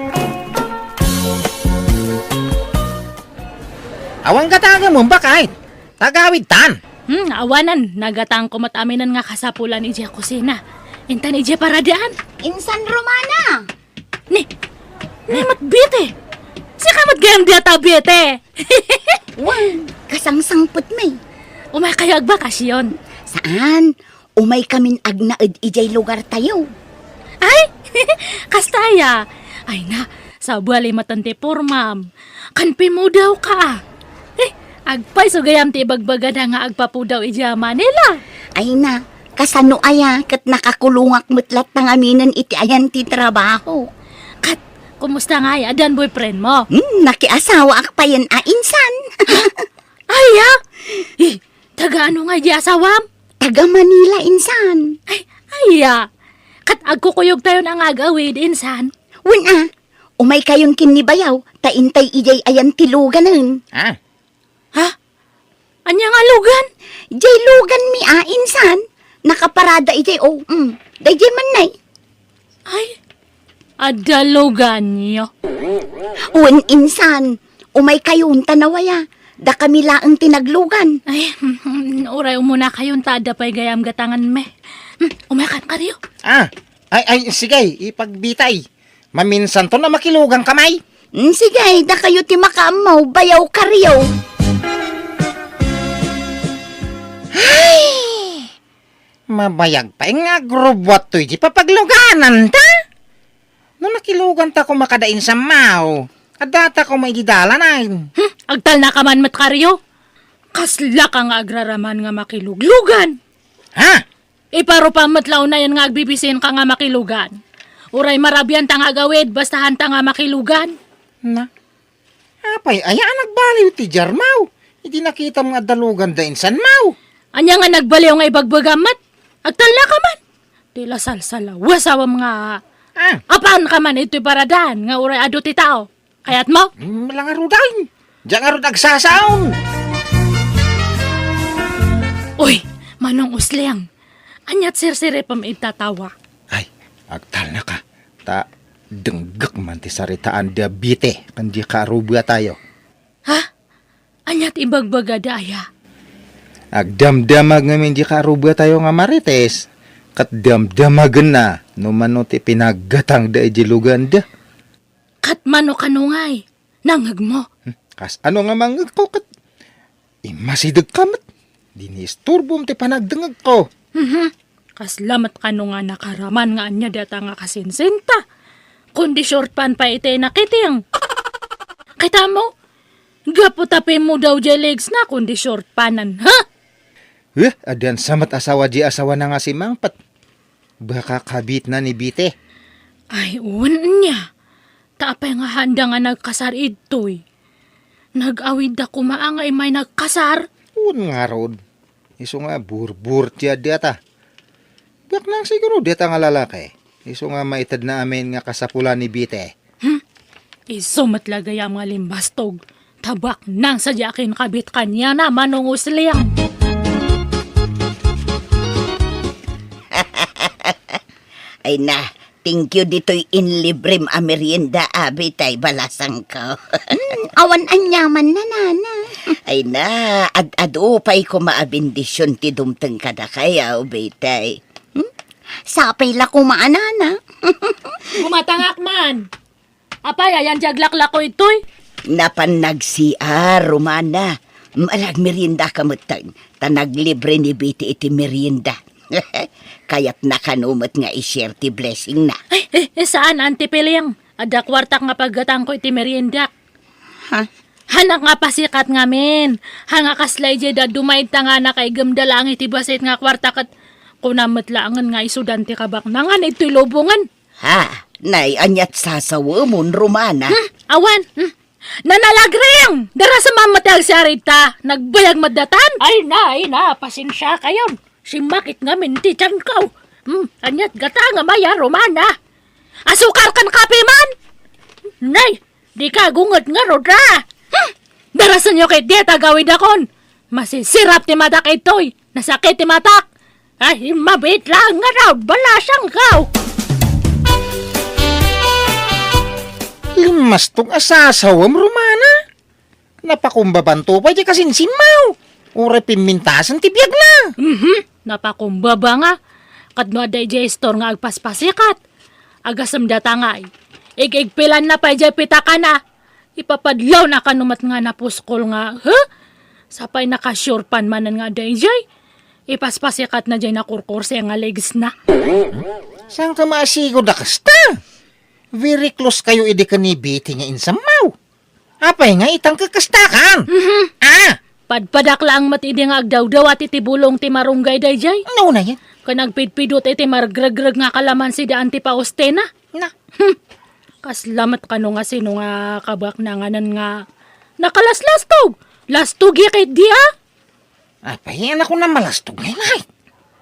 Awan gatagemon, baket? Tagawidtan. Hmm, awanen, nagatangko met aminen nga kasapulan idiay kusina. Intan idiay paradaan. Insan Romana! Ni, ni met Bete. Sika met gayam dita, Bete. Wen, kasangsangpetmi. Umaykayo agbakasyon? Saan. Umaykamin agnaed idiay lugartayo. Ay, kasta aya. Ay na, sabali met ti pormam. Kan pimudawka, a. Eh, agpayso gayam ti ibagbagada nga agpapudaw idiay Manila. Ay na, kasano aya ket nakakulongak met latta ngaminen iti ayan ti trabaho. Ket, kumusta ngay? Addan boyfriendmo? Hmm, nakiasawaak payen a insan. Aya? Eh, taga ano ngay di asawam? Taga Manila insan. Ay, aya. Ket agkukuyogtayon a nga agawid insan. Wen a, umaykayon ken ni bayaw, ta intay idiay ayan ti luganen. Ah. Ha? Ania nga lugan? Diay luganmi a insan. Nakaparada idiay, o, mm. Daydiay man nay. Ay, adda luganyo. Wen insan, umaykayon ta nawaya. Dakami laeng ti naglugan. Ay, uray umunakayon ta adda pay gayam gatanganmi. Hmm, umaykan, Karyo. Ah, ay, ay, sige, ipagbitay. Maminsanton a makiluganka, may. Hmm, sige, dakayo ti makaammo, bayaw, Karyo. Ay! Mabayag pay nga agrubbuat toy di papaglugananta. No nakiluganta koma kada insan, maw, addata koma idi dalanen. Hmm, agtalnaka man met, Karyo. Kaslaka nga agraraman nga makiluglugan. Ha? Iparupam met la unayen nga agbibisinka nga makilugan. Uray marabianta nga agawid, basta haanta nga makilugan. Na? Apay aya a nagbaliw ti diar, maw? Idi nakitam nga adda lugan da insan, maw? Ania nga nagbaliw nga ibagbagam met? Agtalnaka man. Ti la salsalawasawam nga. Ah. Apaanka man itoy paradaan nga uray adu ti tao. Kayatmo? Mm, la ngaruden. Diak ngarud agsasaon. Uy, Manong Usleng. Aniat sirsiripem ita tawa? Ay, agtalnaka. Ta denggek man ti saritaan da Bete ken di kaarubatayo. Ha? Aniat ibagbagada aya? Agdamdamag ngamin di kaarubatayo nga Marites, ket damdamagenna no mano ti pinaggatangda iti luganda. Ket mano kano ngay? Nangngegmo? Hmm, kas ano nga mangngegko ket immasidegka met? Di ni isturbom ti panagdengngegko. Mhm. Kasla met kano nga nakaraman nga ania data nga kasinsinta. Kundi short pant pay iti nakiting. Kitamo? Gapu ta pimmudaw diay legs na kundi short panan, ha? Eh, addan sa met asawa di asawa na nga simangpet. Baka kabit na ni Bite. Ay, wen nia. Ta apay nga haanda nga nagkasar idtoy? Nag-awidda koma nga immay nagkasar? Wen ngarud. Isu nga burbur ti adda ta. Biak nang siguro dita nga lalaki. Isu nga maitedna amin nga kasapulan ni Bite. Hmm? Isu met la gayam nga limbastog. Tabak nang sadiakin kabit kaniana, Manong Usleng. Ay na, thank you ditoy inlibrem a merienda, abi, tay balasangko. Hmm, awan aniaman, nanana. Ay na, ad-adu pay koma a bendision ti dumteng kadakayo, bitay. Hmm? Sapay la koma, nanana. Gumatangak man. Apay, ayan di aglaklako itoy? Napan nag-C R, Romana. Malagmerienda ka metten, ta naglibre ni Bite iti merienda. Kayatna kano met nga i-share ti blessingna. Ay, eh, eh, saan, Auntie Piling? Adda kuartak nga paggatangko iti meriendak. Ha? Hanak nga pasikat ngamin. Haan nga kasla idiay dadduma ita nga nakaigemda laeng iti bassit nga kuarta ket kunam met laengen nga isudan ti kabaknangan iti lubongen. Ha? Nay, aniat sasawemon, Romana? Hmm, awan. Hmm. Nanalagring! Darasem met ti agsarita. Nagbayag met datan. Ay na, ay na, pasensiakayon. Simmakit ngamin ti tianko. Hmm, aniat gata nga maya, Romana? Asukar ken kape man? Nay, dika gunget ngarud, a? Hmm, darasenyo ketdi ti agawidakon. Masisirap ti matak itoy. Nasakit ti matak. Ay, mabiit laeng ngarud, balasangko. Limmastog a sasawem, Romana. Napakumbabanto pay diay kasinsinmo. Uray pimmintasen ti biagna. Mhm, napakumbaba nga. Ket no adda idiay istor nga agpaspasikat, agasem data ngay. Ig-igpilanna pay diay pitakana. Ipapadlawna kano met nga napuskol nga, ha? Sapay naka-sure pan manen nga adda idiay. Ipaspasikatna diay nakurkurse nga legsna. Saanka maasigoda kasta? Very close kayo idi ken ni Betty nga insammo. Apay nga itang kakastakan? Mhm. Ah! Padpadak laeng met idi nga agdawdawat iti bulong ti marunggay daydiay. Nauna yan. Ken agpidpidut iti margregreg nga kalamansi da Auntie Faustina. Na. Hmm. Kasla met kano nga sino nga kabaknanganan nga nakalaslastog. Lastogi ketdi, a? Apay, anak ko na malastog ngay, ngay.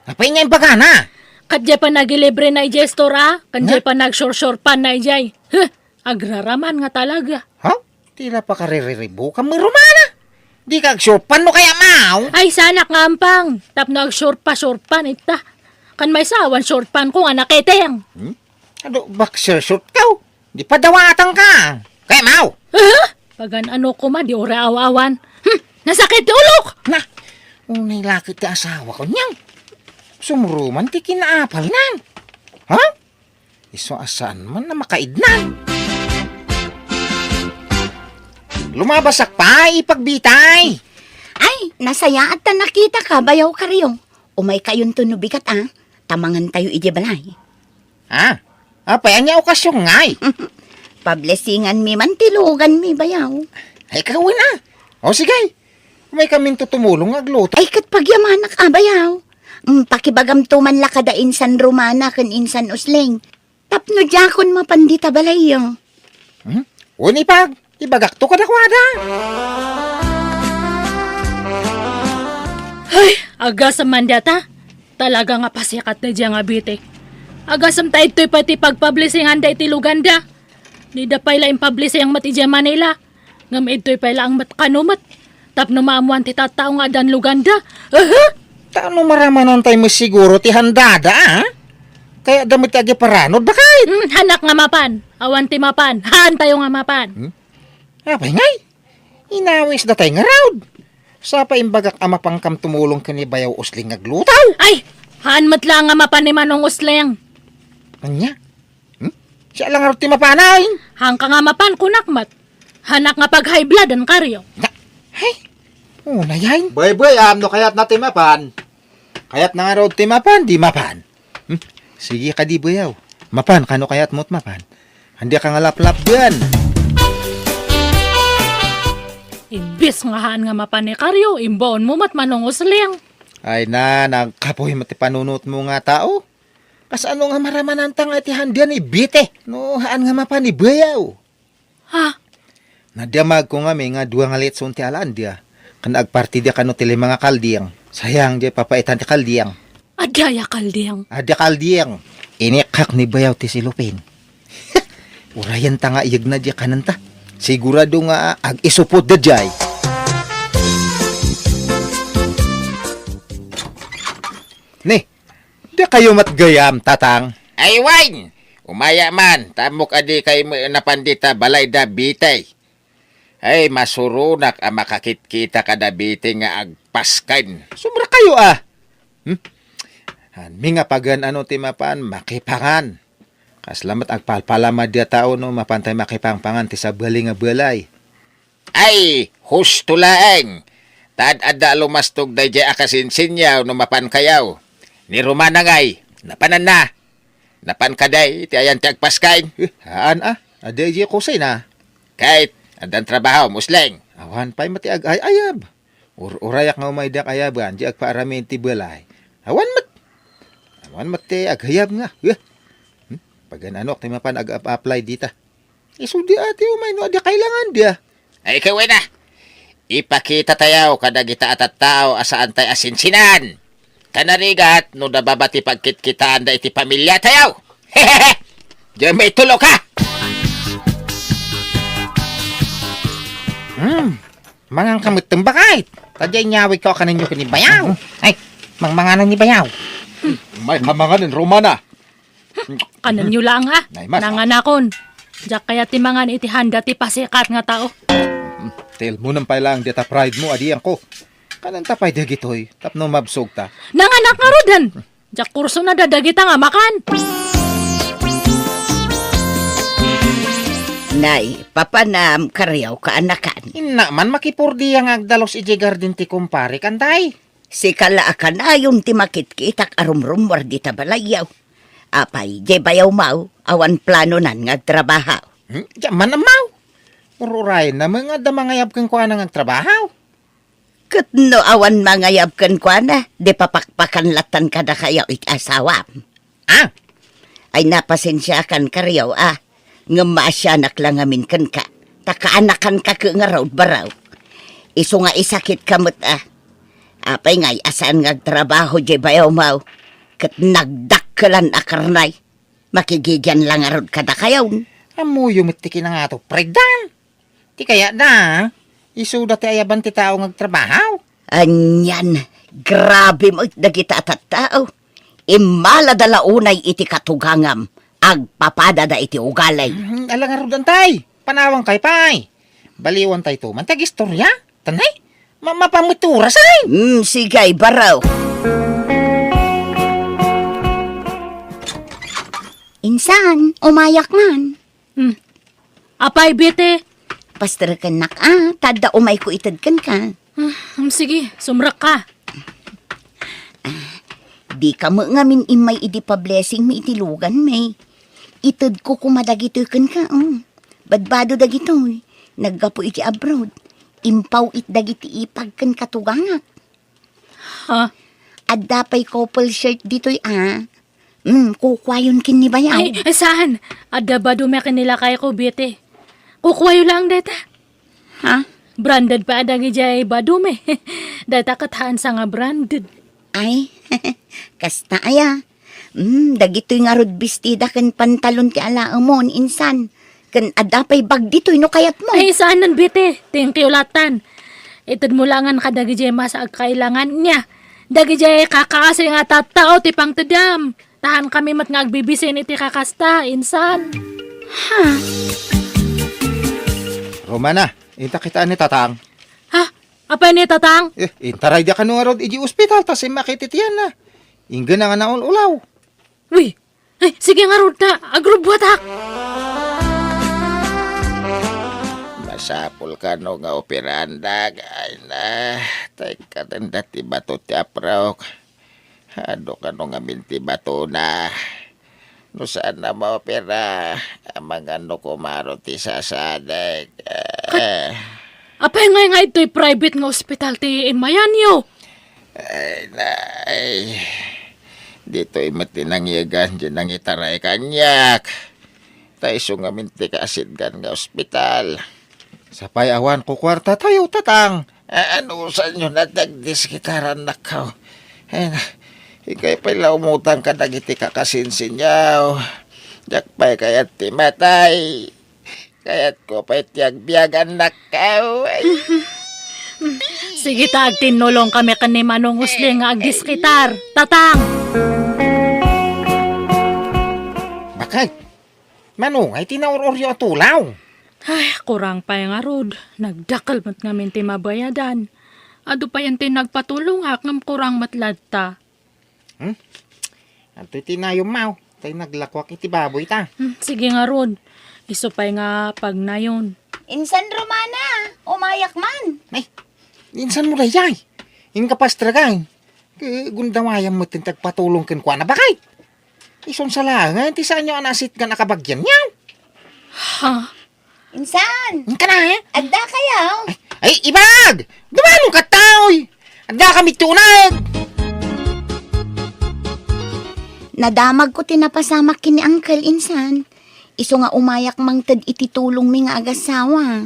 Apay nga imbagana? Ket diay panagilibre na idiay store, a? Ken diay panagsursur pan na idiay. Huh, agraraman nga talaga. Ha? Tila pakaririribukan mo, Romana. Di ka agsurpan no kaya, maw? Ay, sanak nga ampang. Tapno agsurpa, surpan ita. Kan may sawan, surpan ko nga nakiteng. Hmm? Ano, boxer short ka, oh? Di padawatan ka. Kaya, maw? Huh? Pagan-ano koma, di ora aw-awan. Hmm, nasakit ti ulok! Na, unay lakit ti asawa ko niyan. Sumuruman ti kinaapal nan. Ha? Isu a saan man a makaidnan. Lumabasak pay, ipagbitay. Ay, nasayaat ta nakitaka, bayaw Kario. Umay kayonto no bigat, a. Ta mangan tayo idiay balay. Ha? Apay, ania okasion ngay? Pablesingan mi man ti lugan mi, bayaw. Ay, kawen, a. O, sige. Umay kaminto tumulong nga agluto. Ay, ket pagyamanak, a, bayaw. Mm, pakibagamto man la kada insan Romana ken insan Usling. Tapno diakon mapan dita balayyo. Hmm? Wen ipag, ibagakto kadakuada. Ay, agasem man data. Talaga nga pasikat daydiay nga bitik. Agasem ta idtoy pay ti pagpablesingan da iti luganda. Dida pay la impablising met idiay Manila. Ngem idtoy pay laeng met kano met. Tapno maammoan ti tattao nga addan luganda. Aha! Ta no maramanan tay met siguro ti handada, a? Kayatda met ti agiparanod, bakit? Hmm, hanak nga mapan. Awan ti mapan. Haan tayo nga mapan. Hmm? Apay ngay? Inawisda tay ngarud. Sapay imbagak a mapankam tumulong ken ni Bayaw Usling nga agluto. Ay! Haan met la nga mapan ni Manong Usling. Ania? Hmm? Siya lang ngarud ti mapanan. Haanka nga mapan, kunak met. Hanak nga pag-high blood, a, Kario. Na, ay, una yan. Bay, bay, am, no kayatna ti mapan. Kayatna ngarud ti mapan, di mapan. Hmm? Sige kadi, bayaw. Mapan, kano kayatmo ti mapan? Andi ka nga laplap diyan. Imbis nga haan nga mapan ni Kario, imbaonmo met Manong Usling. Ay na, nagkapoy met ti panunotmo nga tao. Kasano nga maramananta nga iti handia ni Bite no haan nga mapan ni Bayaw? Ha? Nadamagko ngamin nga dua nga litson ti alaan dia. Ken agparti dia kano ti lima nga kalding. Sayang dia papaitan ti kalding. Adda ya kalding? Adda kalding. Inikkak ni Bayaw ti silupin. Urayenta nga iyegna dia kanenta. Sigurado nga ag-isupod da jay. Ni, dakayo met gayam, Tatang? Ay, wen! Umaya man, ta ammok a dikay met napan dita balay da Bitay. Ay, masuronak a makakitkita kada Bitay nga agpasken. Sobra kayo, a! Hmm? Hanmi nga pagan-ano ti mapan, makipangan. Kasla met agpalpalama dia tao no mapantay makipangpangan ti sabali nga balay. Ay, husto laeng. Ta ad-adda a lumastog daydiay a kasinsinyaw no mapankayo. Ni Romana ngay, napananna. Napan kadi ti ayan ti agpaskay? Eh, haan a. Adi idiay kusina. Ket, addan trabaho, Musling. Awan pay met ti ag-ay-ayab. Ur-urayak nga umay diak ayaban, di agpaaramin ti balay. Awan met. Awan met ti aghayab nga. Eh. Hmm? Pagan-anok ti mapan ag-apply dita. Isu di ati umay no adi kailangan dia. Ay, kaway na. Ipakita tayo kadagita a tattao a saan tayo asinsinan. Kanarigat no nababa ti pagkitkitaan da iti pamilya tayo. Diyan may tulo ka. Hmm. Mangan ka met, bakit? Tadya inyawig ko kaninyo ni Bayaw. Ay, mangmanganan ni Bayaw. May kamanganan, Romana. Kanenyo lang, ah. Nay, mas, ah. Nanganakon. Diak kayat ti mangan iti handa ti pasikat nga tao. Mm, tilmonem pay lang dita pride mo, adian ko. Kanan ta pay dagitoy, tapno mabsog ta. Nanganak nga rudan. Diak kurso na dadagita nga makan. Nay, papanam, kariaw ka anakan. Inna man makipurdia nga agdalos iti garden ti kumpare, kantay? Sika la a kanayon ti makitkitak a rumrummuar dita balayyo. Apay, diay Bayaw Maw, awan planonan nga agtrabaho. Hmm? Diak man ammaw. Ururayen na nga adda mangayab kenkuana nga agtrabaho. Ket no awan mangayab kenkuana, di papakpakan lattan kadakayo iti asawam. Ah! Ay, napasensiakan kariaw, ah. Ngem maasianak la ngamin kenka. Ta kaanakanka ket ngarud, Baraw. Isu nga isakitka met, ah. Apay ngay a saan nga agtrabaho diay Bayaw Maw? Ket nagdakkelan a karnay. Makigigian la ngarud kadakayon. Ammoyo met ti kinangato, Fred, da. Ti kayatda, isuda ti ayaban ti tao nga agtrabaho. Anian, grabe met dagita a tattao. Immalada la unay iti katugangam, agpapadada iti ugalim. Hmm, ala ngarud, antay, panawankayo pay. Baliwantayto man ti agistoria. Tanay, ma-, mapamaturas ay. Hmm, sige, Baraw. Insan, umayak man. Hmm. Apay, Bete? Pasterekennak, ah, ta adda umayko ited kenka. Ah, um, sige, sumrekka. Ah, dika met ngamin immay idi pa-blessing mi iti lugan mi. Itedko koma dagitoy kenka, oh. Badbado dagitoy. Naggapu iti abroad. Impaw-it dagiti ipag ken katugangak. Ha? Adda pay couple shirt ditoy, ah. Mm, kukuayon ken ni Bayaw. Ay, ay, saan? Adda badumi ken ni lakayko, Bete. Kukuayo laeng dayta. Ha? Branded pay a dagidiay badumi. Dayta ket haansa nga branded. Ay, kasta aya. Mm, dagitoy ngarud bestida ken pantalon ti alaemon, insan. Ken adda pay bag ditoy no kayatmo. Ay, saanen, Bete. Thank you latan. Itedmo laengen kadagidiay masa agkailangan nia. Dagidiay kakaasi nga tattao ti pangtedam. Ta haankami met nga agbibisin iti kakasta, insan. Ha? Romana, inta kitaan ni Tatang. Ha? Apay ni Tatang? Eh, intaray dia kano ngarud iti ospital ta simmakit iti tianna. Inggana nga naul-ulaw. Uy, ay, sige ngarud ta, agrubbuatak. Masapul kano nga operaandak, ay na, tay katenda ti bato ti apraok. Adu kano ngamin ti batona. No saan a maopera, amangan no kumaro ti sasadek. Kat-, apay ngay nga itoy private nga ospital ti immayanyo? Ay, nay. Ditoy met ti nangyegan, di nangitaray kaniak. Ta isu ngamin ti kaasitgan nga ospital. Sapay awan kukuarta tayo, Tatang. A-, anusanyo na ti agdiskitarannak? Ay na, ikay pay la umutang kadagiti kakasinsinyaw. Diak pay kayat ti matay. Kayatko pay ti agbiag, annak. Ay. Sige ta, agtinnulong kami ken ni Manong Usling nga agdiskitar. Tatang! Bakit? Mano nga iti naur-uryo a tulaw? Ay, kurang pay ngarud. Nagdakkel met ngamin ti mabayadan. Adu payen ti nagpatulongak ngem kurang met latta. Hmm? Adtoy ti nayom, maw. Tay naglakuak iti baboy ta. Hmm, sige ngarud. Isu pay nga pagnayon. Insan Romana, umayak man. Ay, insan mo dayjay? Inka pastragay. Ket gundawayam met ti agpatulong kenkuana, bakay. Isun sa laengen ti saanyo a naasitgan a kabagianyo. Ha? Insan! Inka na, eh? Adda kayo? Ay, ay, ibag! Dumano ka, taoy! Adda kami ti uneg! Nadamagko ti napasamak ken ni Uncle, insan. Isu nga umayak mangted iti tulongmi nga agasawa.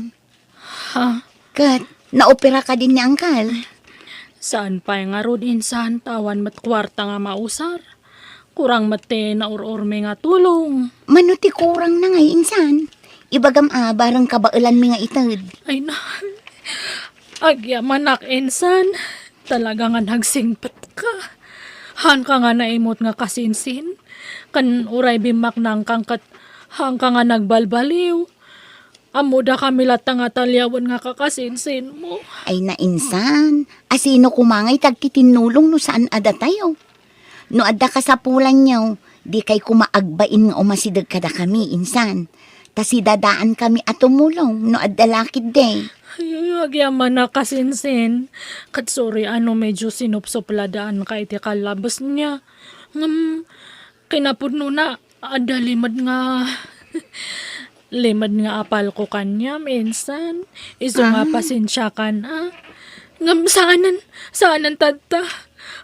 Ha? Ket, naopera kadin ni Uncle? Saan pay ngarud, insan, ta awan met kuarta nga mausar. Kurang met ti naur-urmi nga tulong. Mano ti kurangna ngay, insan? Ibagam a, bareng kabaelanmi nga ited. Ay na, agyamanak, insan. Talaga nga nagsingpetka. Haanka nga naimut nga kasinsin. Ken uray bimmaknangkan ket haanka nga nagbalbaliw. Ammodakami latta nga talliawen nga kakasinsinmo. Ay na, insan, asino koma ngay ti agtitinnulong no saan a datayo? No adda kasapulanyo, dikay koma agbain nga umasideg kadakami, insan. Ta sidadaankami a tumulong no adda la ketdi. Ay, agyamanak, kasinsin. Ket sorry a no medyo sinupsupladaanka iti kallabesna. Ngem, kinapudnona, adda limed nga, limed nga apalko kaniam, insan. Isu nga Ah. pasensiakan, a. Ngem saanen, saanen tatta.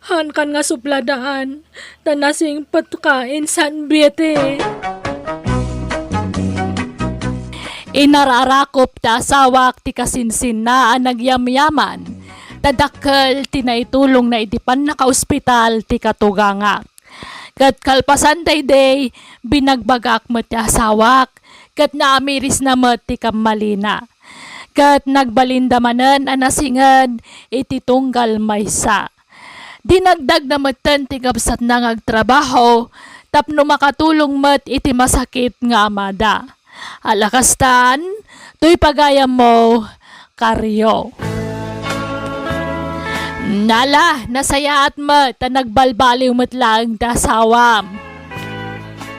Haankan nga supladaan. Ta nasingpetka, insan Betty. Inararakop ti asawak ti kasinsinna a nagyamyaman. Ta dakkel ti naitulongna iti pannakaospital ti katugangak. Ket kalpasan daydiay, binagbagaak met ti asawak, ket naamirisna met ti kammalina. Ket nagbalinda manen a nasinged iti tunggal maysa. Dinagdagna metten ti kabsatna nga agtrabaho tapno makatulong met iti masakit nga amada. Ala kastan, toy pagayammo, Kario. Nala, nasayaat met ta nagbalbaliw met laeng ti asawam.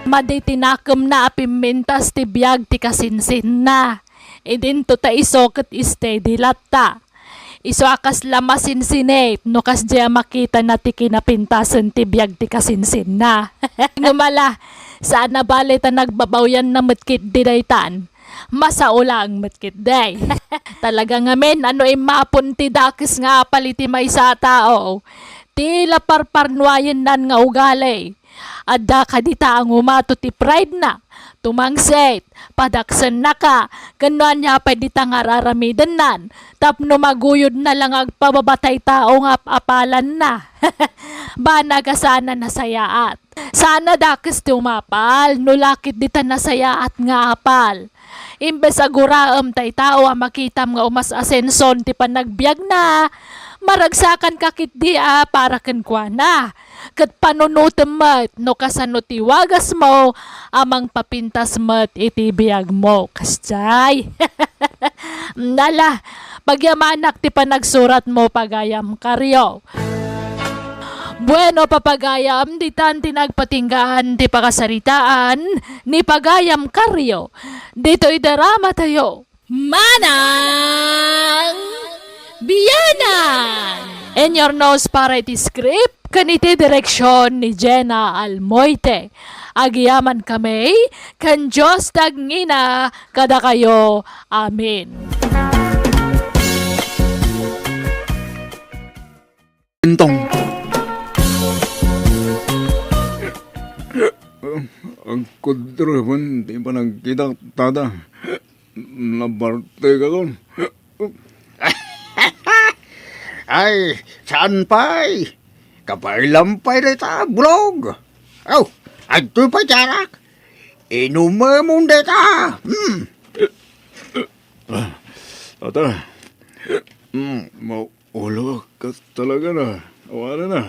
Madi ti nakemna a pimmintas ti biag ti kasinsinna. Idinto ta isu ket steady latta. Isu a kasla masinsinit no kasdiay a makitana ti kinapintasen ti biag ti kasinsinna. Ngem ala, saan a bale ta nagbabawianna met ketdi daytan. Masao laeng met ketdi. Talaga ngamin a no immapon ti dakes nga apal iti maysa a tao, ti la parparnuayennan nga ugali. Adda kadi ta a ngumato ti pride-na, tumangsit, padaksennaka, ken no ania pay dita nga ar-aramidennan, tapno maguyodna la nga agpababa tay tao nga ap-apalanna. Banag a saan a nasayaat. Saan a dakes ti umapal, no la ketdi ta nasayaat nga apal. Imbes a guraem tay tao a makitam nga umas-asenson ti panagbiagna, maragsakanka ketdi a para kenkuana. Ket panunotem met no kasano ti wagasmo a mangpapintas met iti biagmo. Kasdiay. Nala, pagyamanak ti panagsuratmo, pagayam Kario. Bueno, papagayam, ditan ti nagpatinggaan ti pakasaritaan ni pagayam Kario. Ditoy drama tayo. Manang Bianang! Inyurnos para iti script ken iti direksyon ni Jenna Almoite. Agiyaman kami ken Dios ti agngina kadakayo. Amen. Intong. Agkudroben ti panagkitak, tada. Nabartek ako. Ay, saan pay? Kabaelam pay dayta, bulog. Aw, adtoy pay ti arak. Inumemon dayta. Hmm. Ah, ata. Hmm, mau- Ulo ka talaga na. Awanan na.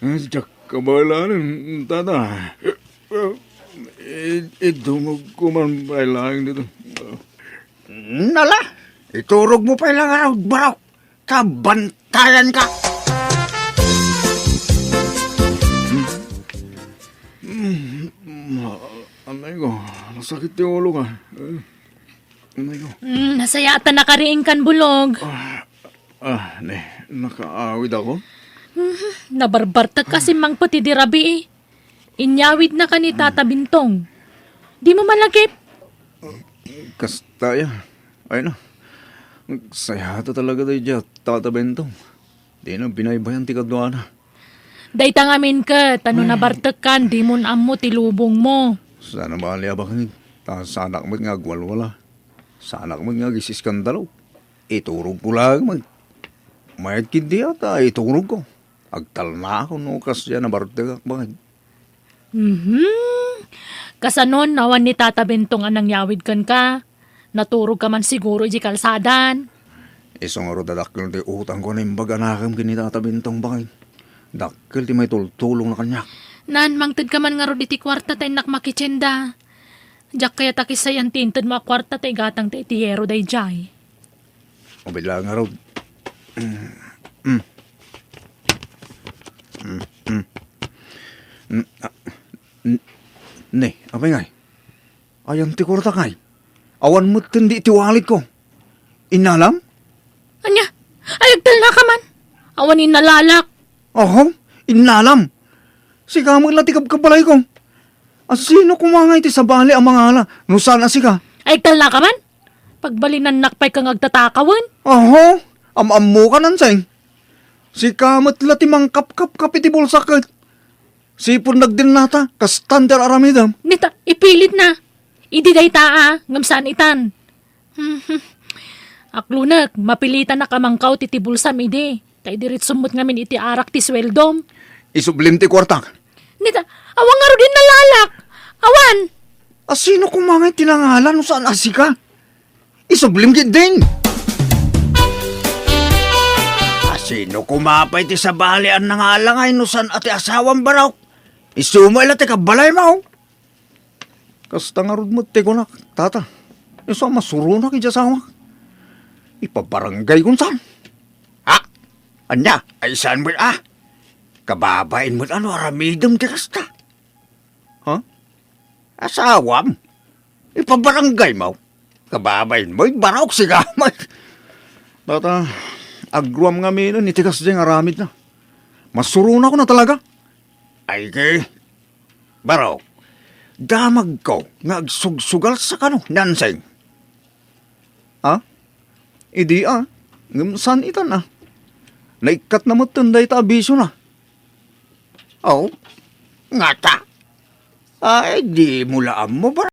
Diak kabaelan, tada. I-, idumog ko man pay laeng dito. Nala, iturog mo pay lang araw, barok. Kabantayan ka. Hmm. Hmm. Anay ko, nasakit yung ulo ka. Anay ko. Mm, nasayaatan na kariing kan bulog. Ah, ah, ne, nakaawid ako. Mhm, nabarbartek ka simmangpet idi rabii. Inyawidna ka ni Tata Bintong. Dimo malagip? Kasta ya. Ay na. Sayata talaga daydiay a Tata Bintong. Dina binaybayan ti kaduana. Dayta ngamin ket, ano nabartek kan, dimon ammo ti lubong mo. Sana bali a bakit. Ta sanak met nga agwalwala. Sanak met nga agis-iskandalo. Iturog ko lang met. Mayat ket di ata, iturog ko. Agtalna ako no kasdiay a nabartek ak bakit. Mhm. Kasanon, awan ni Tata Bentong a nangyawid kenka? Naturog ka man siguro idiay kalsadan. Isu ngarud a dakkel ti utangko a naimbag a nakem ken ni Tata Bentong, baket. Dakkel ti maitultulongna kaniak. Nan, mangted ka man ngarud iti kuarta ta innak makitienda. Diak kayat a kisay ti intedmo a kuarta ta igatangta iti yero daydiay. Mabilang ngarud. Mm. Mm. Mm, mm. Mm, ah, n-, ne, apay ngay? Ayan ti kuartak ngay. Awan metten di iti walletko. Innalam? Ania? Ay, agtalna ka man. Awan innalalak. Oho, innalam. Sika met la ti kabkabalayko. Asino koma ngay ti sabali a mangala no saan a sika? Ay, agtalna ka man? Pagbalinannak pay ka nga agtatakawen? Oho, am-ammo ka, Nanseng. Sika met la ti mangkapkapkap iti bulsak ket. Sipud nagdennata, kastan ti ar-aramidem. Nita, ipilitna. Idi dayta a, ngem saan itan. Aklunek, mapilitanak a mangkaw ti, ti bulsam idi. Ta idiretsom met ngamin iti arak ti sueldom. Isublim ti kuartak. Nita, awan ngarud innalalak. Awan. Asino koma ngay ti nangala no saan a sika? Isublim ketdin. Asino koma pay ti sabali a nangala ngay no saan a ti asawam, Barok? Isu met la ti kabalaymo. Kasta ngarud met ti kunak, Tata. Isu a masuronak idiay asawak. Ipabarangaykon saan? Ha? Ania? Ay saan met a? Kababain met a no aramidem ti kasta. Ha? Asawam? Ipabarangaymo? Kababainmo, Barok, sika met. Tata, agruam ngaminen iti kasdiay nga aramidna. Masuronakon a talaga. Ay, ke, Barok, damagko nga agsugsugalsa kano, Nanseng. Ha? Idi a, ngem saan itan a. Naikkatna metten dayta a bisiona. Aw, ngata. Ay, dimo la ammo, Barok.